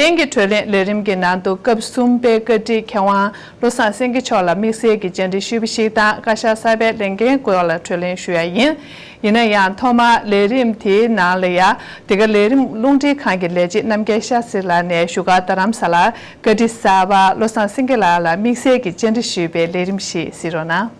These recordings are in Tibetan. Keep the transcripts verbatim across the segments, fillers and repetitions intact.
ཨེན་གྱི་གྲོས་གླེང་ལས་རིམ་གྱི་ནང་དུ་སྐབས་གསུམ་པའི་བཀའ་ཁྲིད་མཁས་དབང་བློ་བཟང་སེང་གེ་མཆོག་ལ་དམིགས་བསལ་གྱི་བཅར་འདྲི་ཞུས་པ་ཞིག་དང་། བཀའ་ཤག་གསར་པའི་ལས་འགན་སྐོར་ལ་གྲོས་གླེང་ཞུ་ཡ་ཡིན། ཡིན་ན་ཡང་ཐོག་མར་ལས་རིམ་དེའི་ནང་ལ་ཡ། དེ་ག་ལས་རིམ་རླུང་འཕྲིན་ཁང་གི་ལས་བྱེད་རྣམ་རྒྱལ་ཤཱ་སི་ལགས་ནས་བཞུགས་སྒར་རྡ་རམ་ས་ལར་བཀའ་ཁྲི་གསར་པ་བློ་བཟང་སེང་གེ་ལགས་ལ་དམིགས་བསལ་གྱི་བཅར་འདྲི་ཞུས་པའི་ལས་རིམ་ཞིག་གཟིགས་རོགས་གནང་།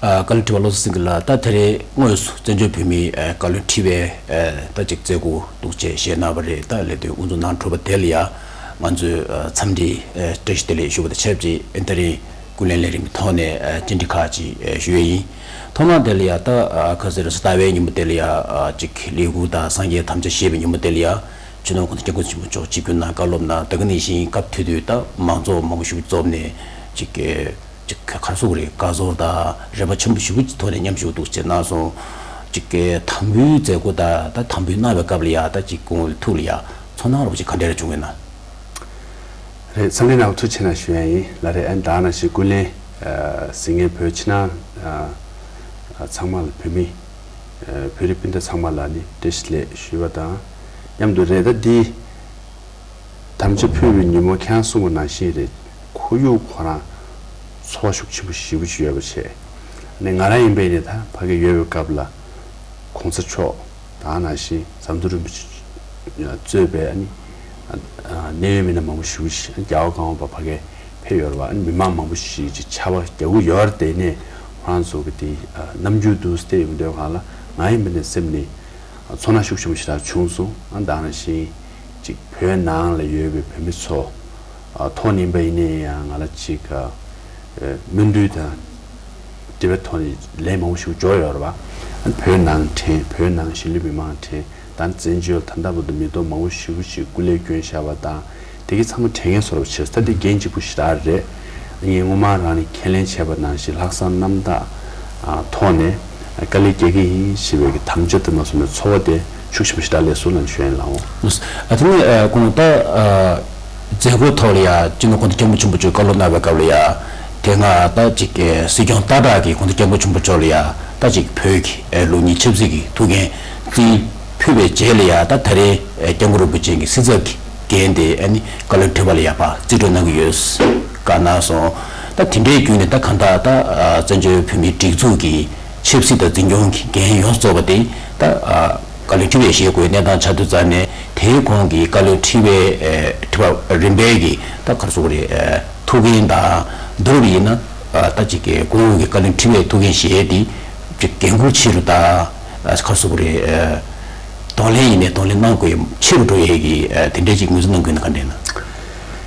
ཨ། བཀའ་བློན་ཁྲི་པ་བློ་བཟང་སེང་གེ་ལགས། ད་ད་རེས་དངོས་སུ་བཙན་བྱོལ་བོད་མིའི་ཨ་བཀའ་བློན་ཁྲི་པའི་ཨ་ད་ཅིག་མཛད་སྒོ་འདུག་ཅེས་བཤད་གནང་བ་རེད། ད་ལས་དོན་དབུ་འཛུགས་གནང་གྲུབ་པ་དེ་ལ་ཡ་ང་ཚོས་ཨ་འཚམས་འདྲི་ཨ་བཀྲ་ཤིས་བདེ་ལེགས་ཞུ་བ་དང་ཆབས་ཅིག་ཨ་ད་རེས་སྐུ་ལས་ལས་རིམ་གྱི་ཐོག་ནས་ཨ་བཅར་འདྲི་ཁག་ཅིག་ཨ་ཞུ་ཡས་ཡིན། ཐོག་མར་དེ་ལ་ཡ་ད་ཨ་ཁ་སང་རེས་གཟའ་ཟླ་བའི་ཉིན་མོ་དེ་ལ་ཡ་ཨ་ཅིག་ལས་འགུལ་དང་སངས་རྒྱས་དམ་བཅའ་ཞེས་པའི་ཉིན་མོ་དེ་ལ་ཡ་སྤྱི་ནོར་༸གོང་ས་༸སྐྱབས་མགོན་ཆེན་པོ་མཆོག་ཆིབས་བསྒྱུར་གནང་བཀའ་སློབ་གནང་། ད་ག་ནང་བཞིན་སྐབས་དེ་དུས་ད་མང་ཚོགས་མང་པོ་ཞིག་འཛོམས་ནས་ཅིག་ཅིག་ག་རེ་ཟེར་དགོས་རེད། དགའ་ཚོར་དང་རེ་བ་ཆེན་པོ་ཞེ་པོ་ཅིག་ཐོག་ནས་མཉམ་ཞུགས་འདུག་ཅེས་གནང་སོང་། ཅིག་གི་དམ་འབུལ་མཛད་སྒོ་དང་ད་དམ་འབུལ་གནང་བའི་སྐབས་ལ་ཡ་ད་ཅིག་སྐུ་ངོ་ཐུགས་ལ་ཡ་ཚོར་སྣང་འདྲ་པོ་ཅིག་ག་འདྲ་རེ་བྱུང་ཡོད་ན། རེད། འཚམས་འདྲི་གནང་བ་ཐུགས་རྗེ་ཆེ་གནང་ཞུ་ཡ་ཡིན་ལགས། རེད། ཨ་ནི་ད་ག་ནང་བཞིན་སྐུ་ལས་ཨ་གཟིགས་མཁན་བོད་ཕྱི་ནང་ཨ་ཨ་ཚང་མ་ལ་བོད་མི་ཨ་བོད་རིགས་སྤུན་ཟླ་ཚང་མ་ལ་ནི་བཀྲ་ཤིས་བདེ་ལེགས་ཞུ་བ་དང་མཉམ་དུ། རེད། ད་འདི་དམ་བཅའ་ཕུལ་བའི་ཉིན་མོ་ཁྱེད་རང་གསུངས་པ་ནང་བཞིན་རེད། ཁོར་ཡུག་ཁོ་རང་ཚོར་བ་ཤུགས་ཆེན་པོ་ཞེ་པོ་ཅིག་ཡོད་པ་བྱས། ཨ་ནི་ང་རང་ཡིན་པ་ཡིན་ནའི་ད་ཕ་གི་ཡོད་པའི་སྐབས་ལ་༸གོང་ས་མཆོག་ད་ག་ནང་བཞིན་ཟམ་གདོང་རིན་པོ་ཆེ་གཙོས་པའི་ཨ་ནི་ཨ་ཨ་གནད་ཡོད་མི་སྣ་མང་པོ་ཞེ་པོ་ཅིག་རྒྱལ་བ་ཀརྨ་པ་ཕ་གིར་ཕེབས་ཡོད་རེད་པ། ཨ་ནི་མི་མང་མང་པོ་ཞིག་ཅིག་ཕྱག་དཔེ་རྒྱག་གི་ཡོད་རེད། དེ་ནས་ཁོ་རང་ཚོ་གི་དེ་ཨ་རྣམ་འགྱུར་འདུག་སེ་ཡོང་དུས་སྒང་ལ་ང་ཡིན་པ་ཡིན་ནའི་སེམས་ནས་ཨ་ཚོར་སྣང་ཤུགས་ཆེན་པོ་ཞེ་དྲག་བྱུང་སོང་། ཨ་ད་ག་ནང་བཞིན་ཅིག་བོད་ནང་ལ་ཡོད་པའི་བོད་མི་ཚོ་ཨ་ཐོག་ནས་ཡིན་པ་ཡིན་ནའི་ཡང་ང་ལ་ཅིག་ཨ་སྨོན་འདུན་དང་འབྲེལ་བའི་ཐོག་ནས་ལན་མང་པོ་ཞིག་འབྱོར་ཡོད་རེད་པ། ཨ་བོད་ནང་འདྲེན། བོད་ནང་གཞིས་ལུས་མི་མང་འདྲེན། ད་བཙན་བྱོལ་ད་ལྟ་བར་དུ་མི་ཐོག་མང་པོ་ཞེ་པོ་ཅིག་སྐུ་ལས་བསྐྱོན་བཞག་པ་དང་། དེ་གའི་ཚང་མ་དྲན་མཁན་བཟོ་འདྲ་བྱས། ད་དེ་འགན་གཅིག་པུ་ཞེ་དྲག་རེད། ངས་སྔོན་མ་རང་ནས་ཁས་ལེན་བྱས་པ་ནང་བཞིན་ལྷག་བསམ་རྣམ་དག་ཨ་ཐོག་ནས་དཀའ་ལས་རྒྱག་གི་ཡིན་ཞེས་པའི་གི་དམ་བཅའ་དེ་མ་སོང་ནས་ཚོར་བ་དེ་ཤུགས་ཆེན་པོ་ཞེ་དྲག་སླེབས་སོང་ལབ་ཞུ་ཡ་ཡིན་ལགས། ཨ་དེ་ནས་ཨ་ཁོང་ད་ཨ་མཛད་སྒོའི་ཐོག་ལ་ཡ་སྤྱི་ནོར་༸གོང་ས་༸སྐྱབས་མགོན་ཆེན་པོ་མཆོག་བཀའ་སློབ་གནང་བའི་སྐབས་ལ་ཡ་དེ་སྔ་ད་ཅིག་སྲིད་སྐྱོང་སྟག་བྲག་གིས་༸གོང་ས་༸སྐྱབས་མགོན་ཆེན་པོ་མཆོག་ལ་ཡ་ད་ཅིག་བོད་ཀྱི་ཨ་ལུགས་གཉིས་ཆབ་སྲིད་ཀྱི་ཐུགས་འགན་རྩིས་ཕུལ་བའི་རྗེས་ལ་ཡ་ད་ད་རེས་ཨ་སྐྱབས་མགོན་རིན་པོ་ཆེ་གི་གསོལ་ཚིགས་ཀྱི་འགན་དེ་ཨ་ནི་བཀའ་བློན་ཁྲི་པ་ལ་ཡ་ཕར་རྩིས་སྤྲོད་གནང་གི་ཡོད། བཀའ་གནང་སོང་། ད་དེ་འདྲའི་བརྒྱུད་ནས་ད་གང་ལྟར་ད་ཨ་བཙན་བྱོལ་བོད་མིའི་སྒྲིག་འཛུགས་ཀྱི་ཆབ་སྲིད་དང་འཛིན་སྐྱོང་གི་འགན་ཡོངས་རྫོགས་པ་དེ་ད་ཨ་བཀའ་བློན་ཁྲི་པས་བཞེས་དགོས་གནས་སྟངས་ཆགས་དུས་ཙང་ནས། དེའི་གོང་གི་བཀའ་བློན་ཁྲི་པའི་ཨ་ཁྲི་པ་རིམ་པའི་གི་ད་ག་རེ་ཟེར་དགོས་རེད། ཨ་ཐུགས་འགན་དང་བསྡུར་བ་ཡིན་ན། ཨ་ད་ཅིག་གི་སྐུ་ངོ་གི་བཀའ་བློན་ཁྲི་པའི་ཐུགས་འགན་བཞེས་ཏེ་ཅིག་འགན་འཁུར་ཆེ་རུ་དང་། ཨ་ག་རེ་ཟེར་དགོས་རེད། ཨ་གདོང་ལེན་ཡིན་ནའི་གདོང་ལེན་གནང་དགོས་ཡ་ཆེ་རུ་འགྲོ་ཡས་ཀྱི་ཨ་དེ་འདྲའི་ཅིག་ངོས་འཛིན་གནང་དགོས་ན་ག་འདྲ་ཡིན་ན།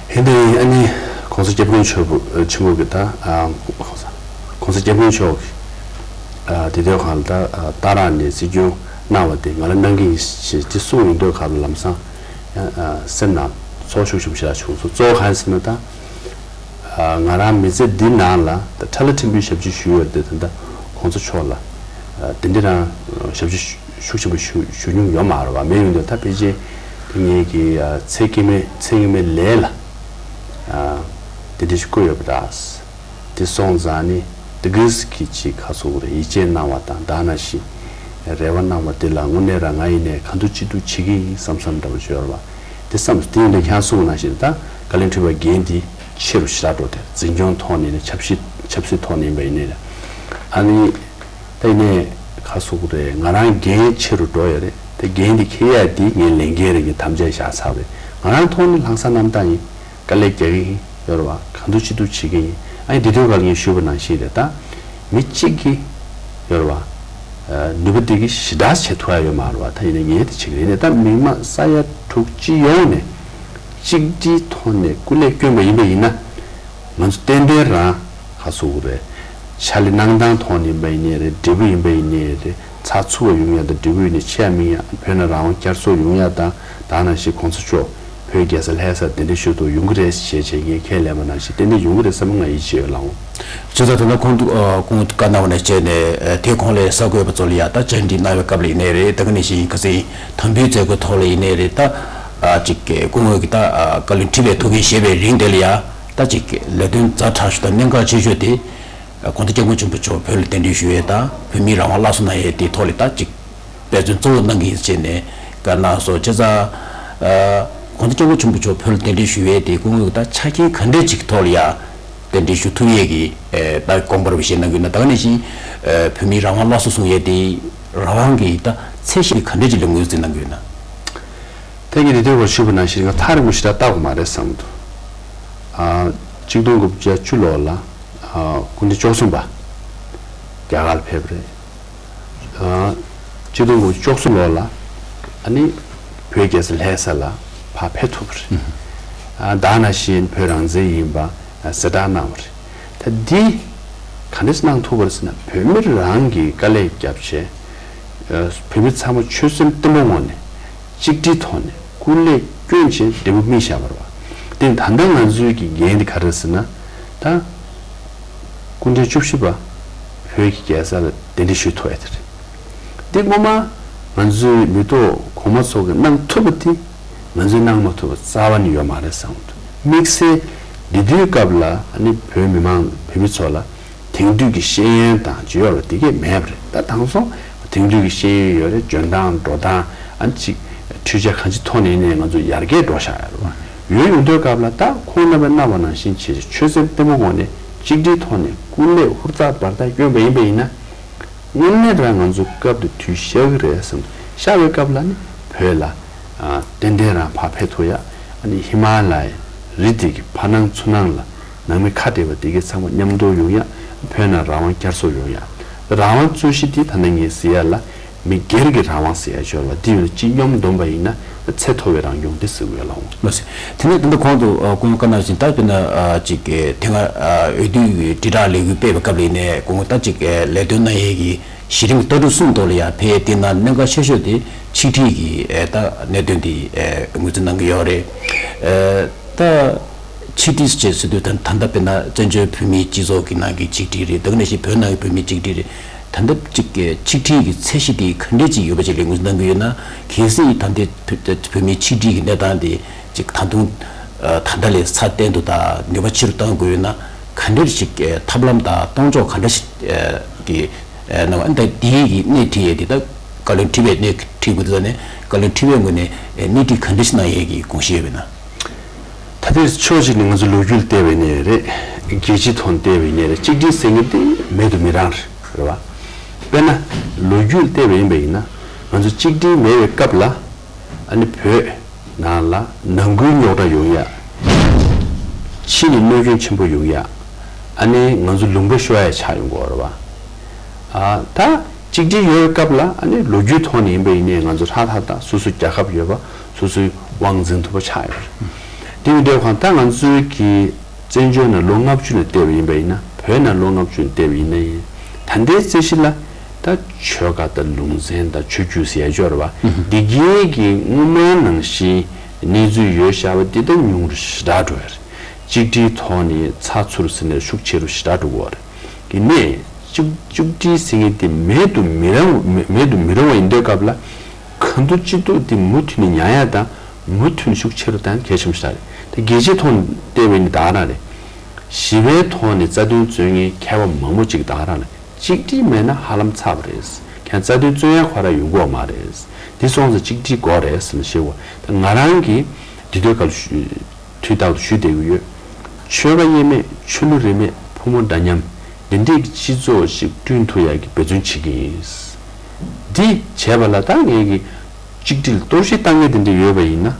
ཡིན་དེ་ཡིན། ཨ་ནི་༸གོང་ས་༸སྐྱབས་མགོན་ཆེན་པོ་ཆེན་པོ་གི་ད་ཨ་༸གོང་ས་༸གོང་ས་༸སྐྱབས་མགོན་མཆོག་གིས་ཨ་དེ་དུས་སྒང་ལ་ད་ཨ་སྟག་བྲག་ནས་རྩིས་སྐྱོང་གནང་བ་དེ་ང་ལ་གནང་གི་ཡིན་ཞེས་དེ་གསུངས་ཡོང་དུས་སྒང་ལ་ལམ་སང་ཡང་ཨ་སེམས་ནང་ཚོར་བ་ཤུགས་ཆེན་པོ་ཞེ་དྲག་བྱུང་སོང་། གཙོ་བོ་གང་ཡིན་ཟེར་ན་ད་ཨ་ང་རང་མི་ཚེ་འདི་ནང་ལ་ད་ཁྲ་ལ་ཕྲན་བུའི་ཞབས་ཕྱི་ཞུས་ཡོད་དེ། ད་ལྟ་༸གོང་ས་མཆོག་ལ་ཨ་དེ་འདྲ་རང་ཞབས་ཕྱི་ཤུགས་ཆེན་པོ་ཞུ་ཞུ་མྱོང་ཡོད་མ་རེད་པ། མེད་ཡོང་དུས་ད་ཕལ་ཆེར་དེ་ངེད་ཀྱི་ཨ་ཚེ་སྐྱེལ་མའི་ཚེ་སྐྱེལ་མའི་ལས་ལ་ཨ་དེ་འདྲ་ཞིག་བསྐོས་ཡོད་པ་འདྲ། དེ་སོང་ཙང་ནི་དེ་གིས་ཀྱི་ཅིག་ག་རེ་ཟེར་དགོས་རེད། ཡིད་ཆེས་གནང་བ་དང་ད་ག་ནང་བཞིན་རེ་བ་གནང་བ་དེ་ལ་དངོས་གནས་རང་ང་ཡིན་ནའི་གང་ཐུབ་ཅི་ཐུབ་བྱེད་ཀྱི་ཡིན་བསམ་བསམ་འདྲ་པོ་ཅིག་ཡོད་རེད་པ། དེ་བསམ་སོང་། དེ་ཡིན་དུས་ཁྱེད་རང་གསུངས་པ་ནང་བཞིན་ད་བཀའ་བློན་ཁྲི་པའི་འགན་འདི་ཆེ་རུ་ཞེ་དྲག་འགྲོ། དེ་འཛིན་སྐྱོང་ཐོག་ནས་ནི་ཆབ་སྲིད་ཆབ་སྲིད་ཐོག་ནས་ཡིན་པ་ཡིན་ནའི་རེད། ཨ་ནི་ད་ཡིན་ནའི་ག་རེ་ཟེར་དགོས་རེད། ང་རང་འགན་ཆེ་རུ་འགྲོ་ཡོད་རེད། དེ་འགན་འདི་འཁྱེར་ཡ་འདི་ངའི་ལས་འགན་རེད། ངས་དམ་བཅའ་བཞག་ཚར་བ་རེད། ང་རང་ཐོག་ནས་ལྷག་བསམ་རྣམ་དག་ཡིན། དཀའ་ལས་རྒྱག་གི་ཡིན། ཡོད་རེད་པ། གང་ཐུབ་ཅི་ཐུབ་བྱེད་ཀྱི་ཡིན། ཨ་ནི་དེ་དུས་སྒང་ལ་ངས་ཞུས་པ་ནང་བཞིན་རེད། ད་མི་གཅིག་གིས་ཡོད་རེད་པ། ཨ་ནུས་པ་དེ་གིས་ཞེ་དྲག་བྱེད་ཐུབ་ཡ་ཡོད་མ་རེད་པ། ད་ཡིན་ནའི་ངས་དེ་བྱེད་ཀྱི་རེད། ཡིན་ནའི་ད་མི་མང་ས་ཡ་དྲུག་སྤྱི་ཡོངས་ནས་གཅིག་སྒྲིལ་ཐོག་ནས་སྐུ་ལས་བསྐྱོན་པ་ཡིན་པ་ཡིན་ན། ང་ཚོ་ཏན་ཏན་རང་ག་རེ་ཟེར་དགོས་རེད། ཕྱག་ལས་གནང་སྟངས་ཐོག་ནས་ཡིན་པ་ཡིན་ནའི་རེད། འབྲས་བུ་ཡིན་པ་ཡིན་ནའི་རེད། ཚགས་ཚུད་པ་ཡོང་ཡ་དང་། འབྲས་བུ་ཡིན་ནའི་ཆེ་ཡ་མིན་ཡ། བོད་ནང་རང་དབང་བསྐྱར་གསོ་ཡོང་ཡ་དང་། ད་ག་ནང་བཞིན་༸གོང་ས་མཆོག་བོད་རྒྱལ་ས་ལྷ་ས་དེ་འདྲ་ཞུ་ཐུབ་ཡོང་གི་རེད་ཞེས་བྱས་ངས་ཁས་ལེན་པ་ནང་བཞིན་ཏན་ཏན་ཡོང་གི་རེད་བསམ་པ་ང་ཡིད་ཆེས་ཡོད་ལགས། བྱས་ཙང་ད་ལྟ་ཁོང་ཚོ་ཨ་ཁོང་བཀའ་གནང་བ་ནས་བྱས་ནས་ཨ་དེ་གོང་ལ་གསར་འགོད་པ་ཚོ་ལ་ཡ་ད་བཅར་འདྲི་གནང་བའི་སྐབས་ལ་ཡིན་ནའི་རེད། ད་ག་ནང་བཞིན་ཁ་སང་དམ་འབུལ་མཛད་སྒོའི་ཐོག་ལ་ཡིན་ནའི་རེད། ད་ཨ་ཅིག་སྐུ་ངོ་གིས་ད་ཨ་བཀའ་བློན་ཁྲི་པའི་ཐུགས་འགན་བཞེས་པའི་རིང་དེ་ལ་ཡ་ད་ཅིག་ལས་དོན་ཛ་དྲག་ཤོས་དང་གནད་འགག་ཆེ་ཤོས་དེ་༸གོང་ས་༸སྐྱབས་མགོན་ཆེན་པོ་མཆོག་བོད་ལ་གདན་འདྲེན་ཞུ་ཡས་དང་བོད་མིའི་རང་དབང་སླར་གསོ་གནང་ཡས་དེའི་ཐོག་ལ་ད་ཅིག་འབད་བརྩོན་གཙོ་བོ་གནང་གི་ཡིན་ཟེར་ནས་ བཀའ་གནང་སོང་། བྱས་ཙང་ཨ་༸གོང་ས་༸སྐྱབས་མགོན་ཆེན་པོ་མཆོག་བོད་ལ་གདན་འདྲེན་ཞུ་བའི་དེ་སྐུ་ངོས་ད་ཆ་རྐྱེན་ག་འདྲ་ཅིག་ཐོག་ལ་ཡ་གདན་འདྲེན་ཞུ་ཐུབ་ཡས་ཀྱི་ཨེ་ད་དགོངས་པ་རེ་བཞེས་གནང་གི་ཡོད་ན། ད་ག་ནང་བཞིན་ཨེ་བོད་མིའི་རང་དབང་སླར་གསོ་བཟུང་ཡས་དེ་རང་དབང་གི་ད་ཚད་གཞི་དེ་ག་འདྲ་ཅིག་ལ་ངོས་འཛིན་གནང་གི་ཡོད་ན། ཐེངས་ཀྱི་འདི་དུས་སྐོར་ཞུས་པ་ནང་བཞིན་ང་ཐག་རིང་པོ་ཞེ་དྲག་བལྟ་དགོས་མ་རེད་བསམ་འདུག་ཨ་གཅིག་སྟོང་དགུ་བརྒྱ་བཅུ་ལོ་ལ་ཨ་སྐུ་ཕྲེང་བཅུ་གསུམ་པ་རྒྱ་གར་ལ་ཕེབས་པ་རེད། ཨ་གཅིག་སྟོང་དགུ་བརྒྱ་བཅུ་གསུམ་ལོ་ལ་ཨ་ནི་བོད་རྒྱལ་ས་ལྷ་ས་ལ་ཕར་ཕེབས་ཐུབ་པ་རེད། ཨ་ད་ནང་བཞིན་བོད་རང་བཙན་ཡིན་པ་གསལ་བསྒྲགས་གནང་བ་རེད། ད་འདི་ག་འདྲས་གནང་ཐུབ་པ་རེད་ཟེར་ན། བོད་མི་རང་གིས་དཀའ་ལས་བརྒྱབ་བྱས་ཨ་བོད་མི་ཚང་མ་ཆོད་སེམས་བརྟན་པོའི་ངང་ནས་གཅིག་སྒྲིལ་ཐོག་ནས་སྐུ་ལས་བསྐྱོན་བྱས་འབྲས་བུ་སྨིན་བཞག་པ་རེད་བ། དེ་ད་ལྟ་ང་ཚོའི་གི་འགན་འདི་ག་རེ་རེད་ཟེར་ན། ད་སྐུ་ཕྲེང་བཅུ་བཞི་པ་བོད་ཀྱི་རྒྱལ་ས་ལ་གདན་འདྲེན་ཞུ་ཐུབ་ཡ་དེ་རེད། འདི་སྔོན་མ་ང་ཚོའི་མི་ཐོག་གོང་མ་ཚོ་གིས་གནང་ཐུབ་པ་དེ་ང་ཚོས་གནང་མ་ཐུབ་པ་རྩ་བ་ནས་ཡོད་མ་རེད་བསམ་གྱི་འདུག་དམིགས་བསལ་འདི་དུས་སྐབས་ལ་ཨ་ནི་བོད་མི་མང་བོད་མི་ཚོ་ལ་དེང་དུས་ཀྱི་ཤེས་ཡོན་དང་ཅི་ཡོད་རེད། དེ་གས་མེད་པ་རེད། ད་དེང་སང་དེང་དུས་ཀྱི་ཤེས་ཡོན་ཡོད་རེད། འཇོན་ཐང་འགྲོ་སྟངས་ཨ་ནི་ཅིག་འཕྲུལ་ཆས་གང་ཅིའི་ཐོག་ནས་ཡིན་ནའི་ང་ཚོ་ཡར་རྒྱས་འགྲོ་བཞག་ཡོད་རེད་བ། ཡོད་ཡོང་དུས་སྐབས་ལ་ད་ཁོང་རྣམ་པས་གནང་བ་ནང་བཞིན་བྱས་ཆོད་སེམས་བརྟན་པོའི་ངང་ནས་གཅིག་སྒྲིལ་ཐོག་ནས་སྐུ་ལས་ཧུར་ཐག་འབར་ཐག་བསྐྱོན་པ་ཡིན་པ་ཡིན་ན། དངོས་གནས་རང་ང་ཚོ་སྐབས་དེ་དུས་ཤར་གི་རེད་བསམ། ཤར་བའི་སྐབས་ལ་ནི་བོད་ལ་ཨ་ཏན་ཏན་རང་ཕར་ཕེབས་ཐུབ་ཡ། ཨ་ནི་ཧི་མ་ལ་ཡའི་རི་དེ་གི་ཕ་ནང་ཚུ་ནང་ལ་ནང་མི་ཁ་བྲལ་བ་དེ་གའི་ཚང་མ་མཉམ་དུ་ཡོང་ཡ། བོད་ནང་རང་དབང་བསྐྱར་གསོ་ཡོང་ཡ། རང་དབང་རྩོད་གཞི་དེ་ད་ནང་ངས་ཟེར་ཡ་ལ། མི་སྒེར་གྱི་རང་དབང་ཟེར་ཡ་ཅིག་ཡོད་རེད་བ། འདི་ཡོད་ན་སྤྱི་སྙོམས་འདོམས་པ་ཡིན་ན་ཚད་མཐོ་བའི་རང་སྐྱོང་དེ་ཟེར་དགོས་ལ་འོང་། ལགས་སོ། དེ་ནས་ད་ལྟ་གོང་དུ་ཨ་སྐུ་ངོ་བཀའ་གནང་བཞིན་ད་དཔེར་ན་ཨ་ཅིག་གི་དེ་སྔ་ཨ་འོས་བསྡུ་གི་དྲིལ་བསྒྲགས་ལས་འགུལ་སྤེལ་བའི་སྐབས་ལ་ཡིན་ནའི་སྐུ་ངོ་ད་ཅིག་གི་ལས་དོན་གནང་ཡས་ཀྱི་གཞི་རིམ་ལྟ་གྲུབ་གསུམ་ཐོག་ལ་ཡ་ཕེབས། དེ་ནང་གནད་འགག་ཆེ་ཤོས་དེ་ཆིག་སྒྲིལ་གྱི་ཨ་ད་གནད་དོན་དེ་ཨ་ངོས་འཛིན་གནང་གི་ཡོད་རེད། ཨ་ད་ཆིག་སྒྲིལ་ཅེས་ཟེར་དུས་ད་ད་ལྟ་དཔེར་ན་བཙན་བྱོལ་བོད་མིའི་སྤྱི་ཚོགས་ཀྱི་ནང་གི་ཆིག་སྒྲིལ་རེད། ད་ག་ནང་བཞིན་བོད་ནང་གི་བོད་མིའི་ཆིག་སྒྲིལ་རེད། ད་ལྟ་གཅིག་གི་ཆིག་སྒྲིལ་གྱི་ཚད་གཞི་དེ་ག་འདྲས་ཅིག་ཡོད་པ་ཅིག་ལ་ངོས་འཛིན་གནང་གི་ཡོད་ན། གལ་སྲིད་ད་ལྟའི་བོད་བོད་མིའི་ཆིག་སྒྲིལ་གྱི་གནས་སྟངས་དེ་ཅིག་ད་དུང་ཨ་ད་ལྟ་ལས་ཚད་བརྟན་དུ་དང་ནུས་པ་ཆེ་རུ་གཏང་དགོས་ཡོད་ན། ག་འདྲས་ཅིག་ཨ་ཐབས་ལམ་དང་གཏོང་ཕྱོགས་ག་འདྲ་ཞིག་ཨ་གི་ཨ་གནང་བ། ཨ་ད་དེའི་གི་སྣེ་ཁྲིད་ཡས་དེ་ད་བཀའ་བློན་ཁྲི་པས་སྣེ་ཁྲིད་དགོས་དུས་ད་ནས་བཀའ་བློན་ཁྲི་པའི་ངོས་ནས་ཨ་སྣེ་ཁྲིད་ག་འདྲ་ཞིག་གནང་ཡས་ཀྱི་དགོངས་གཞི་ཡོད་པས་ན། ད་ལྟའི་ཕྱོགས་གཅིག་ནས་ང་ཚོ་ལོ་རྒྱུས་ལ་བལྟས་པ་ཡིན་ནའི་རེད། རྒྱལ་སྤྱིའི་ཐོག་ནས་བལྟས་པ་ཡིན་ནའི་རེད། གཅིག་སྒྲིལ་ཟེར་མཁན་དེ་མེད་དུ་མི་རུང་རེད་བ། དཔེར་ན་ལོ་རྒྱུས་ལ་བལྟས་པ་ཡིན་པ་ཡིན་ན། ང་ཚོ་གཅིག་སྒྲིལ་མེད་པའི་སྐབས་ལ་ཨ་ནི་བོད་ནང་ལ་ནང་ཁུལ་རྙོག་དྲ་ཡོང་ཡ། ཕྱི་ནས་གནོད་སྐྱོན་ཆེན་པོ་ཡོང་ཡ། ཨ་ནི་ང་ཚོ་ལུང་པ་ཤོར་ཡ་ཆགས་ཡོང་གི་ཡོད་རེད་བ། ཨ་ད་གཅིག་སྒྲིལ་ཡོད་པའི་སྐབས་ལ་ཨ་ནི་ལོ་རྒྱུས་ཐོག་ནས་ཡིན་པ་ཡིན་ནའི་ང་ཚོ་ཧྲ་ཐག་ཐག་སོ་སོའི་རྒྱལ་ཁབ་ཡོད་པ། སོ་སོའི་དབང་འཛིན་ཐུབ་པ་ཆགས་ཡོད་རེད། དེ་ཡིན་དུས་ཁོང་ད་ང་ཚོའི་གི་བཙན་བྱོལ་ནང་ལོ་ལྔ་བཅུ་ནས་བལྟས་པ་ཡིན་པ་ཡིན་ན། བོད་ནང་ལོ་ལྔ་བཅུ་ནས་བལྟས་པ་ཡིན་ན་ཡིན། ད་ལྟའི་རྩོད་གཞི་ལ་ད་ཆོལ་ཁ་དང་ལུང་ཚན་དང་ཆོས་བརྒྱུད་ཟེར་ཡ་ཅིག་ཡོད་རེད་བ། འདི་གའི་གི་སྔོན་མ་ནང་བཞིན་གནས་ཚུལ་ཡོད་བཞག་པ་འདི་ད་ཉུང་རུ་ཞེ་དྲག་འགྲོ་ཡ་རེད། གཅིག་སྒྲིལ་ཐོག་ནས་ཚགས་ཚུད་ཟེར་ནས་ཤུགས་ཆེ་རུ་ཞེ་དྲག་འགྲོ་གི་ཡོད་རེད། དེ་ནས་གཅིག་གཅིག་སྒྲིལ་ཟེར་མཁན་དེ་མེད་དུ་མི་རུང་མེད་མེད་དུ་མི་རུང་བ་ཡིན་དུས་སྐབས་ལ། གང་ཐུབ་ཅི་ཐུབ་དེ་མུ་མཐུད་ནས་ཉར་ཡ་དང་མུ་མཐུད་ནས་ཤུགས་ཆེ་རུ་གཏོང་ཡ་གལ་ཆེན་པོ་ཞིག་རེད། དེ་རྒྱལ་སྤྱིའི་ཐོག་ནས་བལྟས་པ་ཡིན་ན་ད་ག་རང་རེད། ཞི་བའི་ཐོག་ནས་རྩ་དོན་རྩོད་མཁན་མཁས་པ་མང་པོ་ཅིག་ད་ག་རང་རེད། གཅིག་སྒྲིལ་མེད་ན་ཧ་ལམ་ཚར་བ་རེད། ཁྱེད་རྩ་དོན་རྩོད་ཡ་ཁོ་རང་ཡོང་གི་ཡོད་མ་རེད། དེ་སོང་ཙང་གཅིག་སྒྲིལ་དགོས་རེད་ཟེར་ནས་བཤད་གོ། ད་ང་རང་གིས་འདི་དུས་སྐབས་ལ་ཞུ་དུས་རྟག་ཏུ་ཞུ་བསྡད་ཀྱི་ཡོད། ཆོལ་ཁ་དབྱེ་མེད། ཆོས་ལུགས་རིས་མེད། ཕོ་མོ་འདྲ་མཉམ། འདི་འདྲའི་སྤྱི་ཚོགས་ཤིག་བསྐྲུན་ཐུབ་ཡག་གི་འབད་བརྩོན་བྱེད་ཀྱི་ཡིན། འདི་བྱས་པ་ལ་ད་ངས་ཀྱི་གཅིག་སྒྲིལ་གཏོར་བཤིག་བཏང་མཁན་དེ་འདྲ་ཡོད་པ་ཡིན་ན།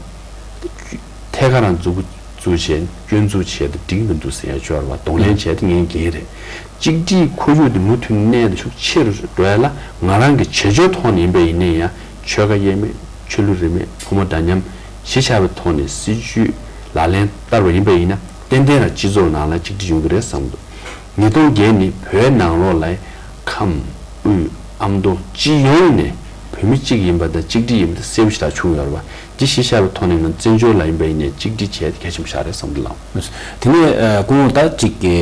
ཐད་ཀར་རང་མཛུབ་གུ་བཙུགས་བྱས་སྐྱོན་འཛུགས་བྱས་ཏེ་འགྲིག་མི་འདུག་ཟེར་ཡ་ཅིག་ཡོད་རེད་བ། གདོང་ལེན་བྱས་ཏེ་ངས་འགན་རེད། གཅིག་སྒྲིལ་ཁོར་ཡུག་དེ་མུ་མཐུད་གནས་དང་ཤུགས་ཆེ་རུ་འགྲོ་ཡ་ལ། ང་རང་གི་བྱེད་ཕྱོགས་ཐོག་ནས་ཡིན་པ་ཡིན་ན་ཡང་ཆོལ་ཁ་དབྱེ་མེད། ཆོས་ལུགས་རིས་མེད། ཕོ་མོ་འདྲ་མཉམ་གཞི་བཞག་པའི་ཐོག་ནས་སྲིད་ཇུས་ལག་ལེན་བསྟར་བ་ཡིན་པ་ཡིན་ན་ཏན་ཏན་རང་སྤྱི་ཚོགས་ནང་ལ་གཅིག་སྒྲིལ་ཡོང་གི་རེད་བསམ་འདུག་ཉིས་སྟོང་བརྒྱད་ནི་བོད་ནང་ལོགས་ལ་ཁམས་དབུས་ཨ་མདོ་སྤྱི་ཡོངས་ནས་བོད་མི་གཅིག་ཡིན་པ་དང་གཅིག་སྒྲིལ་ཡིན་པ་དེ་གསལ་པོ་ཞེ་དྲག་བྱུང་ཡོད་རེད་བ། འདི་གཞི་བཞག་པའི་ཐོག་ནས་ང་བཙན་བྱོལ་ལ་ཡིན་པ་ཡིན་ནའི་གཅིག་སྒྲིལ་བྱས་ཏེ་གལ་ཆེན་པོ་ཞིག་རེད་བསམ་འདུག་ལགས། དེ་ནས་ཨ་སྐུ་ངོ་ད་ཅིག་གི་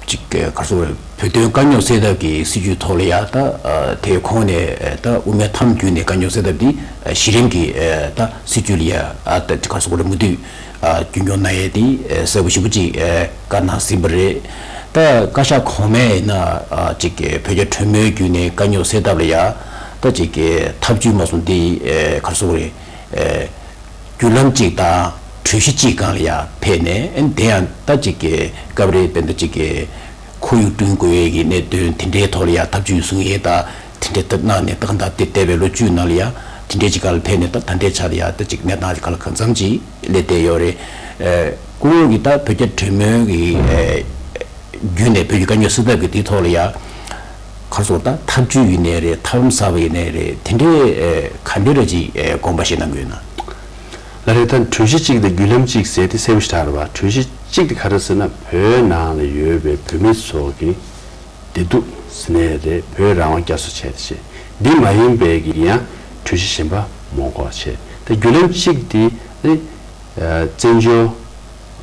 ཅིག་ག་རེ་ཟེར་དགོས་རེད། བོད་དོན་དཀའ་རྙོག་སེལ་ཐབས་ཀྱི་སྲིད་ཇུས་ཐོག་ལ་ཡ་ད་ཨ་དེ་གོང་ནས་ཨ་ད་དབུ་མའི་མཐའ་བརྒྱུད་ནས་དཀའ་རྙོག་སེལ་ཐབས་འདི་ཨ་གཞི་རིམ་གྱི་ཨ་ད་སྲིད་ཇུས་ལ་ཡ་ཨ་ད་ག་རེ་ཟེར་དགོས་རེད། མུ་མཐུད་ཨ་རྒྱུན་སྐྱོང་གནང་ཡས་དེ་ཨ་གསལ་པོ་ཞེ་པོ་ཅིག་ཨ་བཀའ་གནང་ཟིན་པ་རེད། ད་བཀའ་ཤག་གོང་མས་ཡིན་ན་ཨ་ཅིག་གི་བོད་རྒྱ་གྲོས་མོལ་བརྒྱུད་ནས་དཀའ་རྙོག་སེལ་ཐབས་ལ་ཡ་ད། ད་ཅིག་གི་ཐབས་ཇུས་མ་སོང་འདི་ཨེ་ག་རེ་ཟེར་དགོས་རེད། ཨེ་བརྒྱུད་ལམ་གཅིག་དང་གྲོས་གཞི་གཅིག་སྒང་ལ་ཡ་ཕེབས་ནས། ཨེ་དེ་ཡང་ད་ཅིག་གི་སྐབས་རེ་དཔེར་ན་ཅིག་གི་ཁོར་ཡུག་བསྐྲུན་དགོས་ཡས་ཀྱི་གནད་དོན་དེ་འདྲའི་ཐོག་ལ་ཡ་ཐབས་ཇུས་བཟུང་ཡས་དང་དེ་འདྲའི་ཐབས་གནང་ནས། ད་གང་ལྟར་དེ་འདས་པའི་ལོ་བཅུ་ནང་ལ་ཡ་དེ་འདྲའི་ཅིག་སྒང་ལ་ཕེབས་ནས། ད་ད་ལྟའི་ཆ་ལ་ཡ་ད་ཅིག་གནས་སྟངས་ཅིག་ག་ལ་གང་འཚམ་ཅིག་སླེབས་བསྡད་ཡོད་རེད། ཨེ་སྐུ་ངོ་གིས་ད་བོད་རྒྱ་གྲོས་མོལ་གྱི་ཨེ་བརྒྱུད་ནས་བོད་ཀྱི་དཀའ་རྙོག་སེལ་ཐབས་ཀྱི་དེའི་ཐོག་ལ་ཡ་ག་རེ་ཟེར་དགོས། ད་ཐབས་ཇུས་ཡིན་ནའི་རེད། ཐབས་ལམ་གསར་པ་ཡིན་ནའི་རེད། དེ་འདྲའི་ཨེ་ག་འདྲ་རེ་ཅིག་ཨེ་དགོངས་པ་བཞེས་གནང་གི་ཡོད་ན། ལགས་རེད། ད་གྲོས་གཞི་གཅིག་དང་བརྒྱུད་ལམ་གཅིག་ཟེར་དེ་གསལ་པོ་ཞེ་དྲག་རེད་པ། གྲོས་གཞི་གཅིག་དེ་ག་རེ་ཟེར་ན། བོད་ནང་ལ་ཡོད་པའི་བོད་མི་ཚོ་གི་བདེ་སྡུག་ཟེར་ནའི་རེད། བོད་རང་དབང་བསྐྱར་གསོ་བྱས་ཏེ་བྱས། འདི་མ་ཡིན་པའི་གི་ཡང་གྲོས་གཞི་གཞན་པ་མང་པོ་བྱས། ད་བརྒྱུད་ལམ་གཅིག་དེ་ནི་ཨ་བཙན་བྱོལ་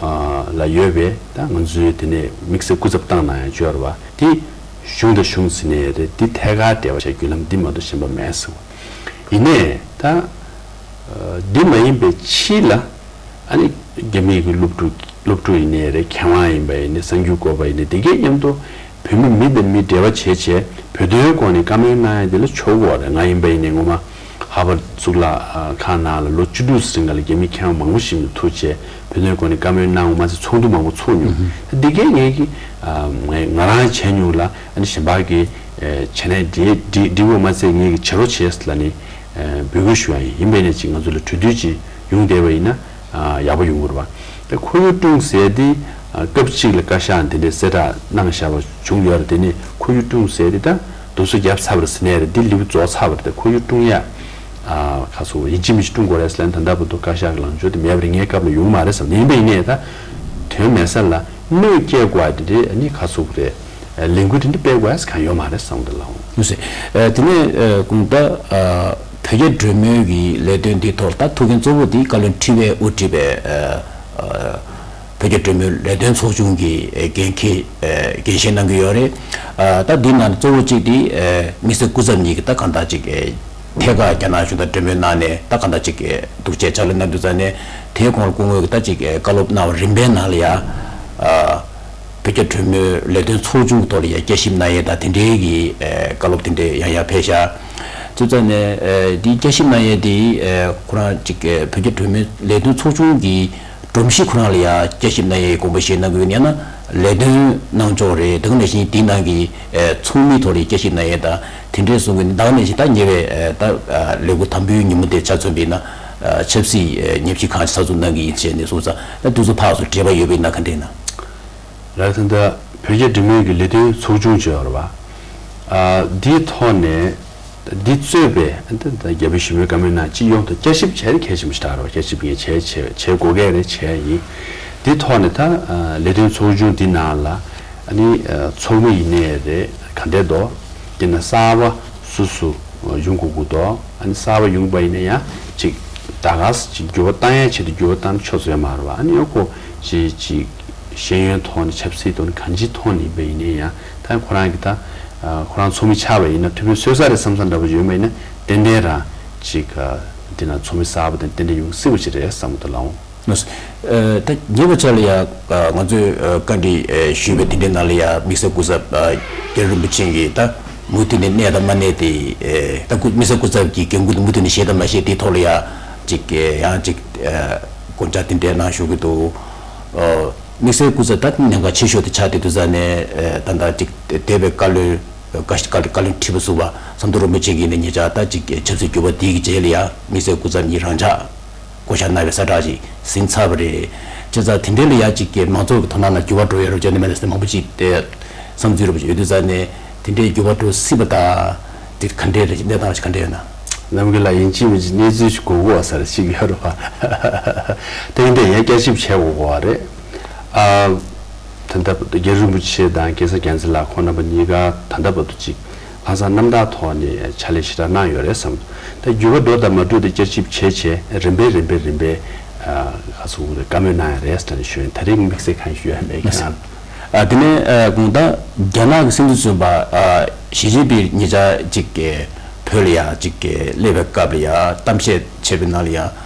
ཨ་ལ་ཡོད་པའི་ད་ང་ཚོའི་དེ་ནས་དམིགས་བསལ་སྐུ་ཚབ་བཏང་གནང་ཡ་ཅིག་ཡོད་རེད་པ། དེ་གཞུང་དང་གཞུང་ཟེར་ནའི་རེད། དེ་ཐད་ཀར་འབྲེལ་བ་བྱས་བརྒྱུད་ལམ་འདི་མ་གཏོགས་གཞན་པ་མེད་ཟེར་བ། ཡིན་ནའི་ད་ཨ་འདི་མ་ཡིན་པའི་ཕྱི་ལ་ཨ་ནི་རྒྱ་མི་གི་སློབ་ཕྲུག་སློབ་ཕྲུག་ཡིན་ནའི་རེད། མཁས་དབང་ཡིན་པ་ཡིན་ནའི། གསར་འགྱུར་བཀོད་པ་ཡིན་ནའི། དེ་གའི་མཉམ་དུ་བོད་མི་མི་དང་མི་འབྲེལ་བ་བྱས་བྱས་བོད་དོན་སྐོར་ནས་བཀའ་མོལ་གནང་ཡ་དེ་ལ་ཆོག་གི་ཡོད་རེད། ང་ཡིན་པ་ཡིན་ནའི་སྔོན་མ་ཧར་ཝརཌ་གཙུག་ལག་ཁང་ནང་ལ་ལོ་བཅུ་དྲུག་ཙམ་སྒང་ལ་རྒྱ་མི་མཁས་དབང་མང་པོ་ཞིག་མཉམ་དུ་ཐུག་བྱས་བོད་དོན་སྐོར་ནས་བཀའ་མོལ་གནང་། འོ་མ་ཚད་ཚོགས་འདུ་མང་པོ་ཚོགས་མྱོང་། འདི་གའི་ངས་ཀྱི་ཨ་ང་ང་རང་བྱས་མྱོང་ལ། ཨ་ནི་གཞན་པ་གི་ཨེ་བྱས་ནས་འགྲིག་འགྲིག་འགྲིག་པ་མ་ཚད་ངས་ཀྱི་བྱེད་རོགས་བྱས་ལབ་ནས་ཨེ་འབོད་སྐུལ་ཞུ་ཡ་ཡིན། ཡིན་པས་ནས་ཅིག་ང་ཚོ་ལ་གྲོས་བསྡུར་ཅིག་ཡོང་བསྡད་པ་ཡིན་ན་ཨ་ཡག་པོ་ཡོང་གི་རེད་པ། ད་ཁོར་ཡུག་སྐྲུན་ཟེར་དེ་ཨ་སྐབས་གཅིག་ལ་བཀའ་ཤག་འདི་འདྲའི་གསལ་བསྒྲགས་གནང་བཞག་པ་བྱུང་ཡོད་རེད། དེ་ནས་ཁོར་ཡུག་སྐྲུན་ཟེར་དེ་ད་རྡོ་སོལ་བརྒྱབ་ཚར་བ་རེད་ཟེར་ནའི་རེད། འདི་ལེའུ་རྫོགས་ཚར་བ་རེད། ད་ཁོར་ཡུག་སྐྲུན་ཡ་ཨ་ཁ་སོ་ཡིན་གཅིག་མིན་གཅིག་སྐྲུན་དགོས་རེད་ཟེར་ལབ་ནས། ད་ལྟ་བར་དུ་བཀའ་ཤག་གི་ལངས་ཕྱོགས་དེ་མེད་པ་རེད། ངའི་སྐབས་ལ་ཡོང་མ་རེད་བསམ། ཡིན་པ་ཡིན་ནའི་ད་དོན་མེད་ས་ལ་གནོད་སྐྱེལ་དགོས་པ་དེ་འདྲའི་ཨ་ནི་ཁ་སོ་རེད། ལས་འགུལ་དེ་འདྲ་སྤེལ་དགོས་ཡ་གང་ཡོད་མ་རེད་བསམ་གི་འདུག་ལགས། ལགས་སོ། ཨ་དེ་ནས་ཨ་གོང་ད་ཨ་བོད་རྒྱ་གྲོས་མོལ་གྱི་ལས་དོན་འདི་ཐོག་ད་ཐུགས་འགན་གཙོ་བོ་དེ་བཀའ་བློན་ཁྲི་པས་དབུ་ཁྲིད་པའི་ཨ་ཨ་བོད་རྒྱ་གྲོས་མོལ་ལས་དོན་ཚོགས་ཆུང་གི་ཨ་འགན་འཁྱེར་ཨ་འགན་བཞེས་གནང་གི་ཡོད་རེད། ཨ་ད་འདི་ནང་གཙོ་བོ་གཅིག་དེ་ཨ་དམིགས་བསལ་སྐུ་ཚབ་གཉིས་ཀྱིས་ད་གང་ལྟར་ཅིག་ཨ་ཐད་ཀར་རྒྱ་ནག་གཞུང་དང་གྲོས་མོལ་གནང་ནས་ད་གང་ལྟར་ཅིག་ཨ་འདུག་བྱས་ཕྱག་ལས་གནང་དུས་ཙང་ནས། དེའི་གོང་ལ་སྐུ་ངོ་གིས་ད་ཅིག་ཨ་བཀའ་སློབ་གནང་བ་རིམ་པའི་ནང་ལ་ཡ་ཨ་བོད་རྒྱ་གྲོས་མོལ་ལས་དོན་ཚོགས་ཆུང་གི་ཐོག་ལ་ཡ་བསྐྱར་ཞིབ་གནང་ཡས་དང་དེ་འབྲེལ་གྱི་ཨ་བཀའ་སློབ་དེ་འདྲས་ཡང་ཡང་ཕེབས་ཤག་བྱས་ཙང་ནས་ཨ་དེའི་བསྐྱར་ཞིབ་གནང་ཡས་དེ་ཨ་ཁོ་རང་ཅིག་ཨ་བོད་རྒྱ་གྲོས་མོལ་ལས་དོན་ཚོགས་ཆུང་གི་སྒྲོམ་གཞི་ཁོ་རང་ལ་ཡ་བསྐྱར་ཞིབ་གནང་ཡས་དགོངས་པ་བཞེས་གནང་དགོས་ཡིན། ཡང་ན་ལས་དོན་གནང་ཕྱོགས་རེད། དེ་ག་ནང་བཞིན་དེའི་ནང་གི་ཨ་ཚོགས་མིའི་ཐོག་ལ་ཡ་བསྐྱར་ཞིབ་གནང་ཡས་དང་དེ་འདྲས་གསུང་གི་ཡིན། དེ་ག་ནང་བཞིན་ད་ཉེ་བའི་ཨ་ད་ཨ་ལས་འགུལ་དང་པོའི་ཉིན་མོ་དེ་ཆ་མཚོན་པ་ཡིན་ན། ཨ་ཆབ་སྲིད་ཨ་ཉམས་ཞིབ་ཁང་གསར་འཛུགས་གནང་གི་ཡིན་ཟེར་ནས་གསུངས་ཙང་། ད་དེ་ཚོ་ཕར་ཚུར་འབྲེལ་བ་ཡོད་པ་ཡིན་ན་ག་འདྲ་ཡིན་ན། ལགས། ད་ལྟ་བོད་རྒྱ་འབྲེལ་མོལ་གྱི་ལས་དོན་ཚོགས་ཆུང་ཅིག་ཡོད་རེད་པ། ཨ་འདིའི་ཐོག་ནས་འདི་གཙོས་པའི་ད་ད་རྒྱ་བོད་ཞི་མོལ་བཀའ་མོལ་ནང་སྤྱི་ཡོངས་དང་བསྐྱར་ཞིབ་བྱས་ནས་གལ་ཆེན་པོ་ཞིག་རེད་པ། བསྐྱར་ཞིབ་ངས་བྱས་བྱས་བྱེད་དགོས་གལ་རེད། བྱས་ཡིན། འདིའི་ཐོག་ནས་ད་ཨ་ལས་དོན་ཚོགས་ཆུང་འདི་ནང་ལ་ཨ་ནི་ཨ་ཚོགས་མི་ཡིན་ནའི་རེད། ག་འདྲས་འདུག་དེ་ན་གསར་པ་སུ་སུ་ཡོང་དགོས་ཀྱི་འདུག་ཨ་ནི་གསར་པ་ཡོང་པ་ཡིན་ན་ཡང་ཅིག་ད་ག་ས་ཅིག་འགྱུར་བ་བཏང་ཡ་ཆེད་དུ་འགྱུར་བ་བཏང་ན་ཆོག་ས་ཡོད་མ་རེད་པ། ཨ་ནི་ཡང་ཁོ་ཅིག་ཅིག་ཤེས་ཡོན་ཐོག་ནས་ཆབ་སྲིད་ཐོག་ནས་གང་ཅིའི་ཐོག་ནས་ཡིན་པ་ཡིན་ན་ཡང་། ད་ཁོ་རང་གི་ད་ཨ་ཁོ་རང་ཚོགས་མི་ཆགས་པ་ཡིན་ན་ཐུབ་པའི་བཟོས་ས་རེད་བསམ་ས་འདྲ་པོ་ཡོད་པ་ཡིན་ན་ཏན་ཏན་རང་ཅིག་ཨ་དེ་ན་ཚོགས་མི་གསར་པ་དང་ཏན་ཏན་ཡོང་སྲིད་པ་ཅིག་རེད་བསམ་གི་འདུག་ལགས། ཨ་ད་ཉེ་བའི་ཆར་ལ་ཡ་ཨ་ང་ཚོས་ཨ་བཀའ་འདྲི་ཨ་ཞུས་པའི་དེ་འདྲའི་ནང་ལ་ཡ་དམིགས་བསལ་སྐུ་ཚབ་ཨ་རྒྱ་རི་རིན་པོ་ཆེ་གིས་ད་མུ་མཐུད་ནས་གནས་དང་མ་གནས་དེ། ཨ་ད་སྐུ་དམིགས་བསལ་སྐུ་ཚབ་ཀྱི་འགན་ཁུར་དེ་མུ་མཐུད་ནས་བཞེས་དང་མ་བཞེས་དེའི་ཐོག་ལ་ཡ་ཅིག་ཨ་ཡང་ཅིག་ཨ་དགོངས་འཆར་དེ་འདྲའི་གནང་བཞུགས་ཀྱི་འདུག་ཨ་དམིགས་བསལ་སྐུ་ཚབ་ད་ཉེན་ཁ་ཆེ་ཤོས་དེ་ཆགས་བསྡད་དུས་ཙང་ནས། ཨ་ད་ལྟ་ཅིག་འདས་པའི་བཀའ་བློན་བཀའ་བཀའ་བཀའ་བློན་ཁྲི་པ་ཟུར་པ་ཟམ་གདོང་རིན་པོ་ཆེ་གིས་ནི་ཉེ་ཆར་ད་ཅིག་ཆབ་སྲིད་འགྱུར་བ་འདི་གི་རྗེས་ལ་ཡ་དམིགས་བསལ་སྐུ་ཚབ་གཉིས་རང་འཇགས་བསྐོ་བཞག་གནང་བའི་གསལ་བསྒྲགས་ཤིག་ཟིན་ཚར་བ་རེད། བྱས་ཙང་དེ་འདྲའི་ལ་ཡ་ཅིག་གི་མང་ཚོགས་ཀྱི་དོ་སྣང་ནང་འགྱུར་བ་འགྲོ་ཡ་རོགས་བྱས་ནས་མེད་ན་ཟེར་མང་པོ་ཅིག་དེ་བསམ་ཚུལ་རོགས་བྱས་ཡོད་དུས་ཙང་ནས། དེ་འདྲའི་འགྱུར་བ་འགྲོ་སྲིད་པ་དང་དེ་ག་འདྲའི་རེད། གནས་སྟངས་ཤིག་ག་འདྲ་ཡོད་ན། ནམ་རྒྱུན་ལ་ཡིན་གཅིག་མིན་གཅིག་གནས་ཚུལ་ཞིག་གོ་གོ་བ་ཟེར་ཞིག་ཡོད་རེད་པ། དེ་ཡིན་དེ་ཡང་བསྐྱར་ཞིབ་བྱེད་དགོས་གོ་བ་རེད། ཨ། ད་ལྟ་བར་དུ་རྒྱ་རི་རིན་པོ་ཆེ་དང་སྐལ་བཟང་རྒྱལ་མཚན་ལགས་ཁོང་རྣམ་པ་གཉིས་ཀ་ད་ལྟ་བར་དུ་ཅིག་ལྷག་བསམ་རྣམ་དག་ཐོག་ནས་ཕྱག་ལས་ཞེ་དྲག་གནང་ཡོད་རེད་བསམ། ད་འགྱུར་བ་འགྲོ་དང་མ་འགྲོ་དེ་བསྐྱར་ཞིབ་བྱས་བྱས་རིམ་པས་རིམ་པས་རིམ་པས་ཨ་ག་ཚོད་བཀའ་མོལ་གནང་ཡ་རེད་ཟེར་ནས་ཞུ་ཡིན། ད་རེས་དམིགས་བསལ་གང་ཞུ་ཡ་མེད་ཀྱང་། ཨ་དེ་ནས་ཨ་དགོངས་དག་རྒྱ་ནག་གི་སྲིད་འཛིན་གསུམ་པ་ཨ་ཞི་ཅིན་ཕིང་ཉེ་ཆར་ཅིག་གི་བོད་ལ་ཡ་ཅིག་གི་སླེབས་པའི་སྐབས་ལ་ཡ་གཏམ་བཤད་བྱས་པའི་ནང་ལ་ཡ།